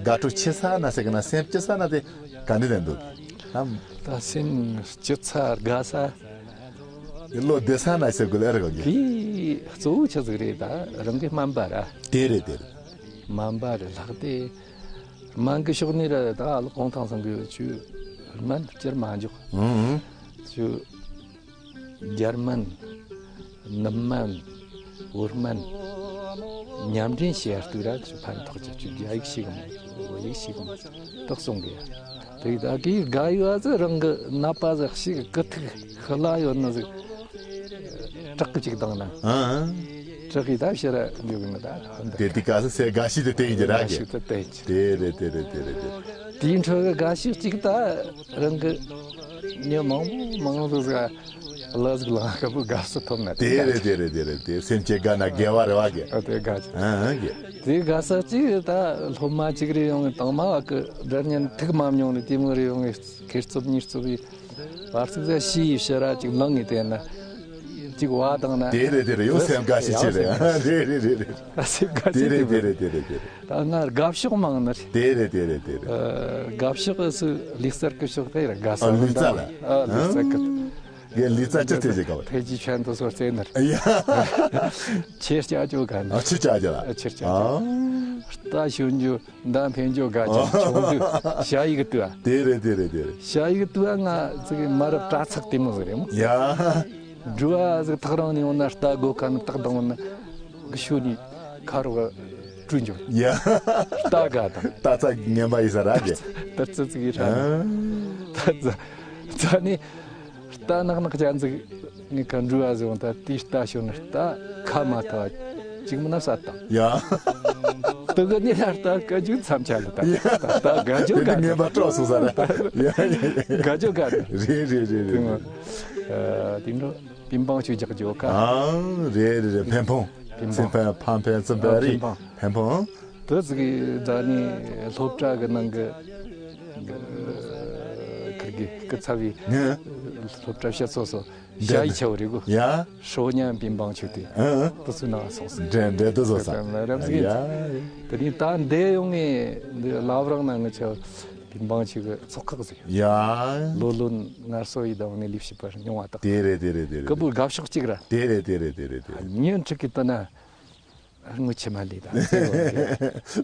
དགའ་སྤྲོ་ཆེ་ས་ན་ཟེར་གི་ན་སེམས་སྐྱིད་ས་ན་དེ། ག་འདྲ་ལེན་འདུག་ཨམ། ད་སེམས་སྐྱིད་ཚ་དགའ་ས། ཡི་ལོ་བདེ་ས་ན་ཟེར་དགོས་ལེ་རེ་གོ་གི། དེ་གཙོ་བོ་ཆི་ཟིག་རེད། ད་རང་གི་སྨན་པ་ར། དེ་རེད་དེ་རེད། སྨན་པ་རེད་ལྷག་སྟེ། སྨན་གི་ཕྱོགས་ནས་ར་ད་ལོ་གུང་ཐང་སང་གི་ཆུ་སྨན་སྤྱིར་མ་འཇོག་ཨང་། ཆུ། རྒྱ་སྨན། ནུབ་སྨན། བོད་སྨན། མཉམ་འབྲེལ་བྱས་ལྟོས་ར་ཆུ་ཕན་ཐོགས་ཀྱི་ཆུ་རྒྱ་ཡིག་ཤེས་གམ་བོད་ཡིག་ཤེས་གམ་དག་སོང་གི་ཡ། དེ་ད་གི་དགའ་ཡོད་ཨ་ཟི་རང་གི་ནད་པ་ཟི་ཞིག་གི་ཐུག་ཤི་ལ་ཡོད་ན་ཟི་དྲག་གི་ཅིག་དང་ན། ཨང་། དྲག་གི་ད་ཕྱིར་ར་འཇོག་གི་མི་ད་དེ་དེ་ག་ཟི་སེ་དགའ་ཞིག་ཏུ་བསྟན་གྱི་ར་གི་ཞིག་ཏུ་བསྟན་གྱི། དེ་རེད་དེ་རེད་དེ་རེད་དེ། དེའི་འཕྲོ་གི་དགའ་ཞིག་ཅིག་ད་རང་གི་མྱི་མང་པོ་མང་པོ་ཟི་ལ་ཟིག་ལང་ཁ་བུ་དགའ་བསུ་ཐོབ་ན་དེ་དེ་རེད་དེ་རེད་དེ་རེད་དེ་སེམས་ཅན་དགའ་ན་དགེ་བ་རེད་བ་གི། ཨ་དེ་དགའ་ཅི། ཨ་ཨ་གི། དེ་དགའ་ས་ཅིག་ད་སློབ་མ་ཅིག་རེ་ཡོང་གི་དང་མ་བ་གི་སྒྲ་སྙན་ཐུག་མ་མྱོང་ནི་དེ་མོ་རེ་ཡོང་གི་ཁེར་རྩོབ་གཉིས་རྩོབ་ཡི་བར་ཚིག་ཟ་ཤི་ཡི་ཕྱི་ར་ཅིག་ལང་ངི་དེ་ན་ཅིག་བ་དང་ན། དེ་རེད་དེ་རེད་ཡོ་སེམས་དགའ་ཞིག་ཅིག་རེད། ཨ་རེད་རེད་རེད་རེད། ཨ་སེམས་དགའ་ཅི་དེ་རེད་དེ་རེད་དེ་རེད་དེ་རེད། ད་ང་དགའ་ཕྱོགས་མང་ནི་རེད། དེ་རེད་དེ་རེད་དེ་རེད། ཨ་དགའ་ཕྱོགས་སུ་ལུག་གསར་གི་ཕྱོགས་དེ་རེད་དགའ་ས། ཨ་ལུག་རྩལ་ལ། ཨ་ལུག་གསར་གི། ངས་ལུག་རྩལ་ཅི་ཐེ་ཟེར་ག་བ། ཐེ་ཅི་ཆན་དུ་སོར་རྩེ་ནར། ཡ། ཆེར་ཅག་ཅོ་ག་ནི། ཨ་ཆེར་ཅག་ཅོ་ལ། ཨ་ཆེར་ཅག་ཅོ། ཨ། རྟ་ཞོན་རྒྱུ་མདའ་འཕེན་རྒྱུ་དགའ་ཅན་ཆུང་དུ་ཞ་ཡི་གི་ཏུ་ཨ། དེ་རེད་དེ་རེད་དེ་རེད། ཞ་ཡི་གི་ཏུ་ཨ་ང་ཚིག་མ་རབས་དྲ་ཚག་དེ་མོ་ཟེར་རེད་མོ། ཡ། འགྲུལ་བ་ཟིག་ཐག་རིང་ནས་ཡོང་ན་རྟ་སྒོ་ཁ་ནས་ཏག་བཏང་ན་གི་ཤུ་ནི་ཁ་རོག་གྲུ་འཇོག་ཡ། རྟ་ག་དང་། རྟ་ཚ་ངན་པ་ཡི་ས་ར་གི། རྟ་ཚ་ཚིག་ཡི་ར། ཨ། རྟ་ཚ་ཚ་ནི་རྟ་ནག་ནག་ཅན་ཟིག་ངི་ཁ་འགྲུལ་བ་ཟིག་ཡོང་ད་དེའི་རྟ་ཤོར་ན་རྟ་ཁ་མ་ཐ་བ་ཅིག་མིན་ན་ས་དང་། ཡ། དུ་གི་ནི་ལ་རྟ་སྐད་ཅིག་མཚམས་ཆད་ལ་ད་ཡ། རྟ་ག་ཇོ་དེ་ག་དེ་ངན་པ་སྤྲོག་སོང་ས་ར། ཡ་ཡ་ཡ། ག་ཇོ་ག་རེད་རེད་རེད་རེད། དེ་ནོ། ཨ། དེ་ནོ། པིན་པང་ཆུ་རྒྱག་རྒྱུ་ཀ་ཨང་། རེད་རེད་རེད། ཕན་ཕུང་། པིན་པང་། སིན་ཕན་ཕང་ཕན་ཙི་པན་རི། ཕན་ཕུང་། ཕན་ཕུང་། དུ་ཙི་གི་ད་ནི་སློབ་གྲྭ་གི་ནང་གི་ཁིར་གི་སྐུ་ཚ་བའི་ནི་སློབ་གྲྭ་བཤད་སོ་སོ་ཞ་ཡི་ཆ་བོ་རེད་གོ། ཡ། ཧྲོ་ཉན་པིན་པང་ཆུ་དེ་ཨང་། དུ་ཚུ་ནང་སོང་སོ། འདྲེ་འདྲེ་དུ་སོ་ས། རབ་ཟིག་ཡ། དེ་ནི་ད་འདས་ཡོང་ངེ་འདི་ལབ་རང་ན་ངི་ཆ་པིན་པང་ཆུ་གི་ཚོགས་ཁག་ཟིག་ཡ། ལོ་ལོན་ངར་སོ་ཡི་དང་ནི་ལིབ་ཤི་པར་མྱོང་བ་དག་དེ་རེད་དེ་རེད་དེ་རེད། ཀི་བུ་དགའ་ཕྱོགས་གཅིག་ར། དེ་རེད་དེ་རེད་དེ་རེད་དེ་རེད། ཉིན་ཁྲི་གི་ཏི་ན་ངུ་ཆི་མ་ལི་ད།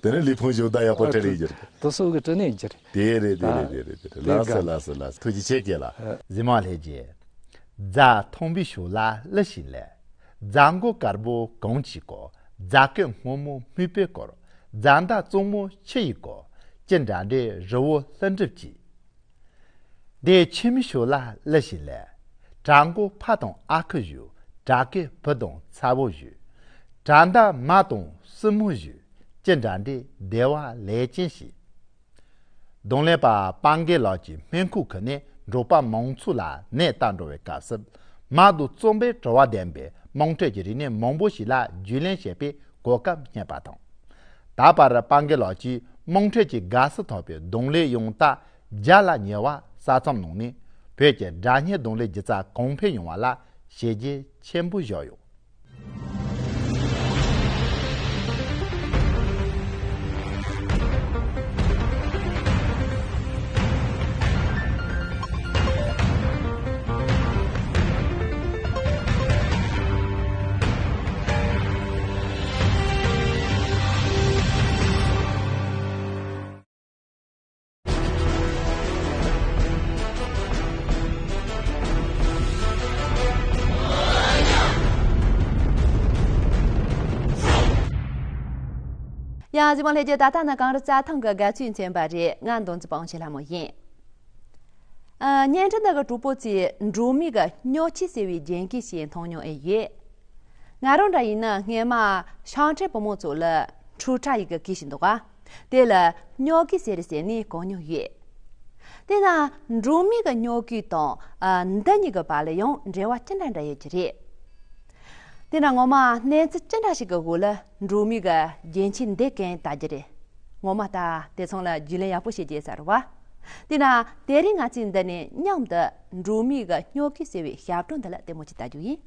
དེ་ནས་ལི་ཕུང་ཞུ་ད་ཡག་པོ་ཁྲེ་རེད་རྒྱུ། དོ་སོ་གི་ཏི་ནས་རྒྱུ་རེད། དེ་རེད་དེ་རེད་དེ་རེད་དེ་རེད། ལགས་སོ་ལགས་སོ་ལགས་སོ། ཐུགས་རྗེ་ཆེ་གེ་ལ། གཟིགས་མོ་ལྷས་རྒྱས། རྫ་མཐོན་པོའི་ཕྱོགས་ལ་གླུ་ཞིག་ལེན། རྫ་མགོ་དཀར་པོ་གངས་ཀྱིས་བསྐོར། རྫ་སྐེད་སྔོན་མོ་སྨུག་པས་བསྐོར། རྫ་མདའ་གཙང་མོ་ཆུ་ཡིས་བསྐོར། ཅི་འདྲ་འདྲའི་རི་བོ་ལྷུན་གྲུབ་ཀྱིས། འདི་ཆུ་མིག་ཕྱོགས་ལ་གླུ་ཞིག་ལེན། བྲག་མགོ་ཕ་དང་ཨ་ཁུ་བཞུགས། བྲག་སྐེད་བུ་དང་ཚ་བོ་བཞུགས། བྲག་མདའ་མ་དང་སྲིང་མོ་བཞུགས། ཅི་འདྲ་འདྲའི་བདེ་བ་ལས་ཅན་ཞིག། རྡུང་ལེན་པ་པང་གེ་ལགས་ཀྱིས་སྨན་ཁང་ཁུལ་ནས་འབྲོག་པ་མང་ཚོགས་ལ་ནད་བལྟ་འགྲོ་བའི་སྐབས་སུ། མ་དང་རྩོམ་པའི་དྲི་བ་ལྡན་པའི་དམངས་ཁྲོད་ཀྱི་རིག་གནས་མང་པོ་ཞིག་ལ་རྒྱུས་ལོན་བྱེད་པའི་གོ་སྐབས་རྙེད་པ་དང་། ད་བར་པང་གེ་ལགས་ཀྱིས་དམངས་ཁྲོད་ཀྱི་དགའ་བསུ་ཐོབ་པའི་རྡུང་ལེན་ཡང་དག་བརྒྱ་ལ་ཉེ་བ་ས་མཚམས་ནང་ནས་བོད་ཀྱི་སྒྲ་སྙན་རྡུང་ལེན་སྒྱུ་རྩལ་གོང་འཕེལ་ཡོང་བ་ལ་བྱས་རྗེས་ཆེན་པོ་བཞག་ཡོད། ཡང་གཟིགས་མོ་ལྷས་རྒྱས། ད་ལྟ་ན་གངས་རི་རྩྭ་ཐང་གི་དགའ་སྤྲོའི་མཚན་པ་རེད། ང་མདུན་རྩེ་སྤང་ཆེ་ལྷ་མོ་ཡིན། ཨ། བརྙན་འཕྲིན་འདི་གི་གྲོགས་པོ་ཚོས་འབྲོག་མི་གི་སྨྱོ་ཁུལ་ཟེར་བའི་རྒྱན་གོས་ཞིག་མཐོང་མྱོང་ཨེ་ཡོད། ང་རང་འདྲ་ཡིན་ན་སྔས་མ་ཤང་ཁྲའི་བུ་མོ་ཚོ་ལ་འཕྲུལ་ཁྲ་ཡི་གེ་གོས་ཤིག་འདུག་ག་དེ་ལ་སྨྱོ་གོས་ཟེར་ཟེར་ནས་གོ་མྱོང་ཡོད། དེས་ན་འབྲོག་མི་གི་སྨྱོ་གོས་དང་། ཨ། འདི་གཉིས་ཀྱི་བར་ལ་ཡང་འབྲེལ་བ་ཅི་འདྲ་འདྲ་ཡོད་ཀྱི་རེད། དེས་ན་ངོ་མ་གནས་ཚུལ་ཅི་འདྲ་ཞིག་གི་འོག་ལ་འབྲོག་མི་གི་རྒྱན་ཆས་འདི་གན་བལྟ་རྒྱུ་རེད། ངོ་མ་ད་དེ་ཚང་ལ་རྒྱུས་ལོན་ཡག་པོ་བྱེད་རྒྱུ་ཡོད་ས་རེད་བ། དེས་ན་དེ་རིང་ང་ཚོས་འདི་ནས་མཉམ་དུ་འབྲོག་མི་གི་སྨྱོ་གོས་ཟེར་བའི་ཞབས་བྲོ་འདི་ལ་ལྟད་མོ་ཅིག་ལྟ་རྒྱུ་ཡིན།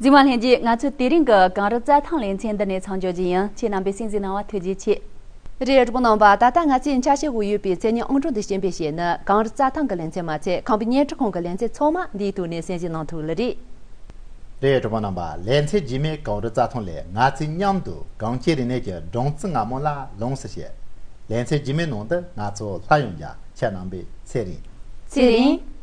རེད། མ་ལྷན་རྒྱས། ང་ཚོས་དེ་རིང་གི་གངས་རི་རྩྭ་ཐང་ལེ་ཚན་འདི་ནས་མཚམས་འཇོག་རྒྱུ་ཡིན། ཁྱེད་རྣམ་པས་གསན་གཟིགས་གནང་བ་ཐུགས་རྗེ་ཆེ། རེད། གྲོགས་པོ་རྣམ་པ། ད་ལྟ་ང་ཚོས་ཆ་ཤས་ཤིག་ཡོད་པའི་མཚན་ཉིད་ཨང་གྲངས་འདི་སྤྱན་འབེབས་བྱས་ནི་གངས་རི་རྩྭ་ཐང་གི་ལེ་ཚན་མ་ཚད། ཁམས་པའི་བརྙན་འཕྲིན་ཁང་གི་ལེ་ཚན་ཚང་མ་འདིའི་ཐོག་ནས་གསན་གཟིགས་གནང་ཐུབ་ལེ་རེད། རེད། གྲོགས་པོ་རྣམ་པ། ལེ་ཚན་རྗེས་མའི་གངས་རི་རྩྭ་ཐང་ལས་ང་ཚོས་མཉམ་དུ་གངས་སྐྱེས་རིག་གནས་ཀྱི་སྦྲང་རྩི་མངར་མོ་ལ་ལོངས་སུ་སྤྱད། ལེ་ཚན་རྗེས་མའི་ནང་དུ་ང་ཚོ་སླར་ཡང་མཇལ། ཁྱེད་རྣམ་པའི་ཚེ་རིང་། ཚེ་རིང་།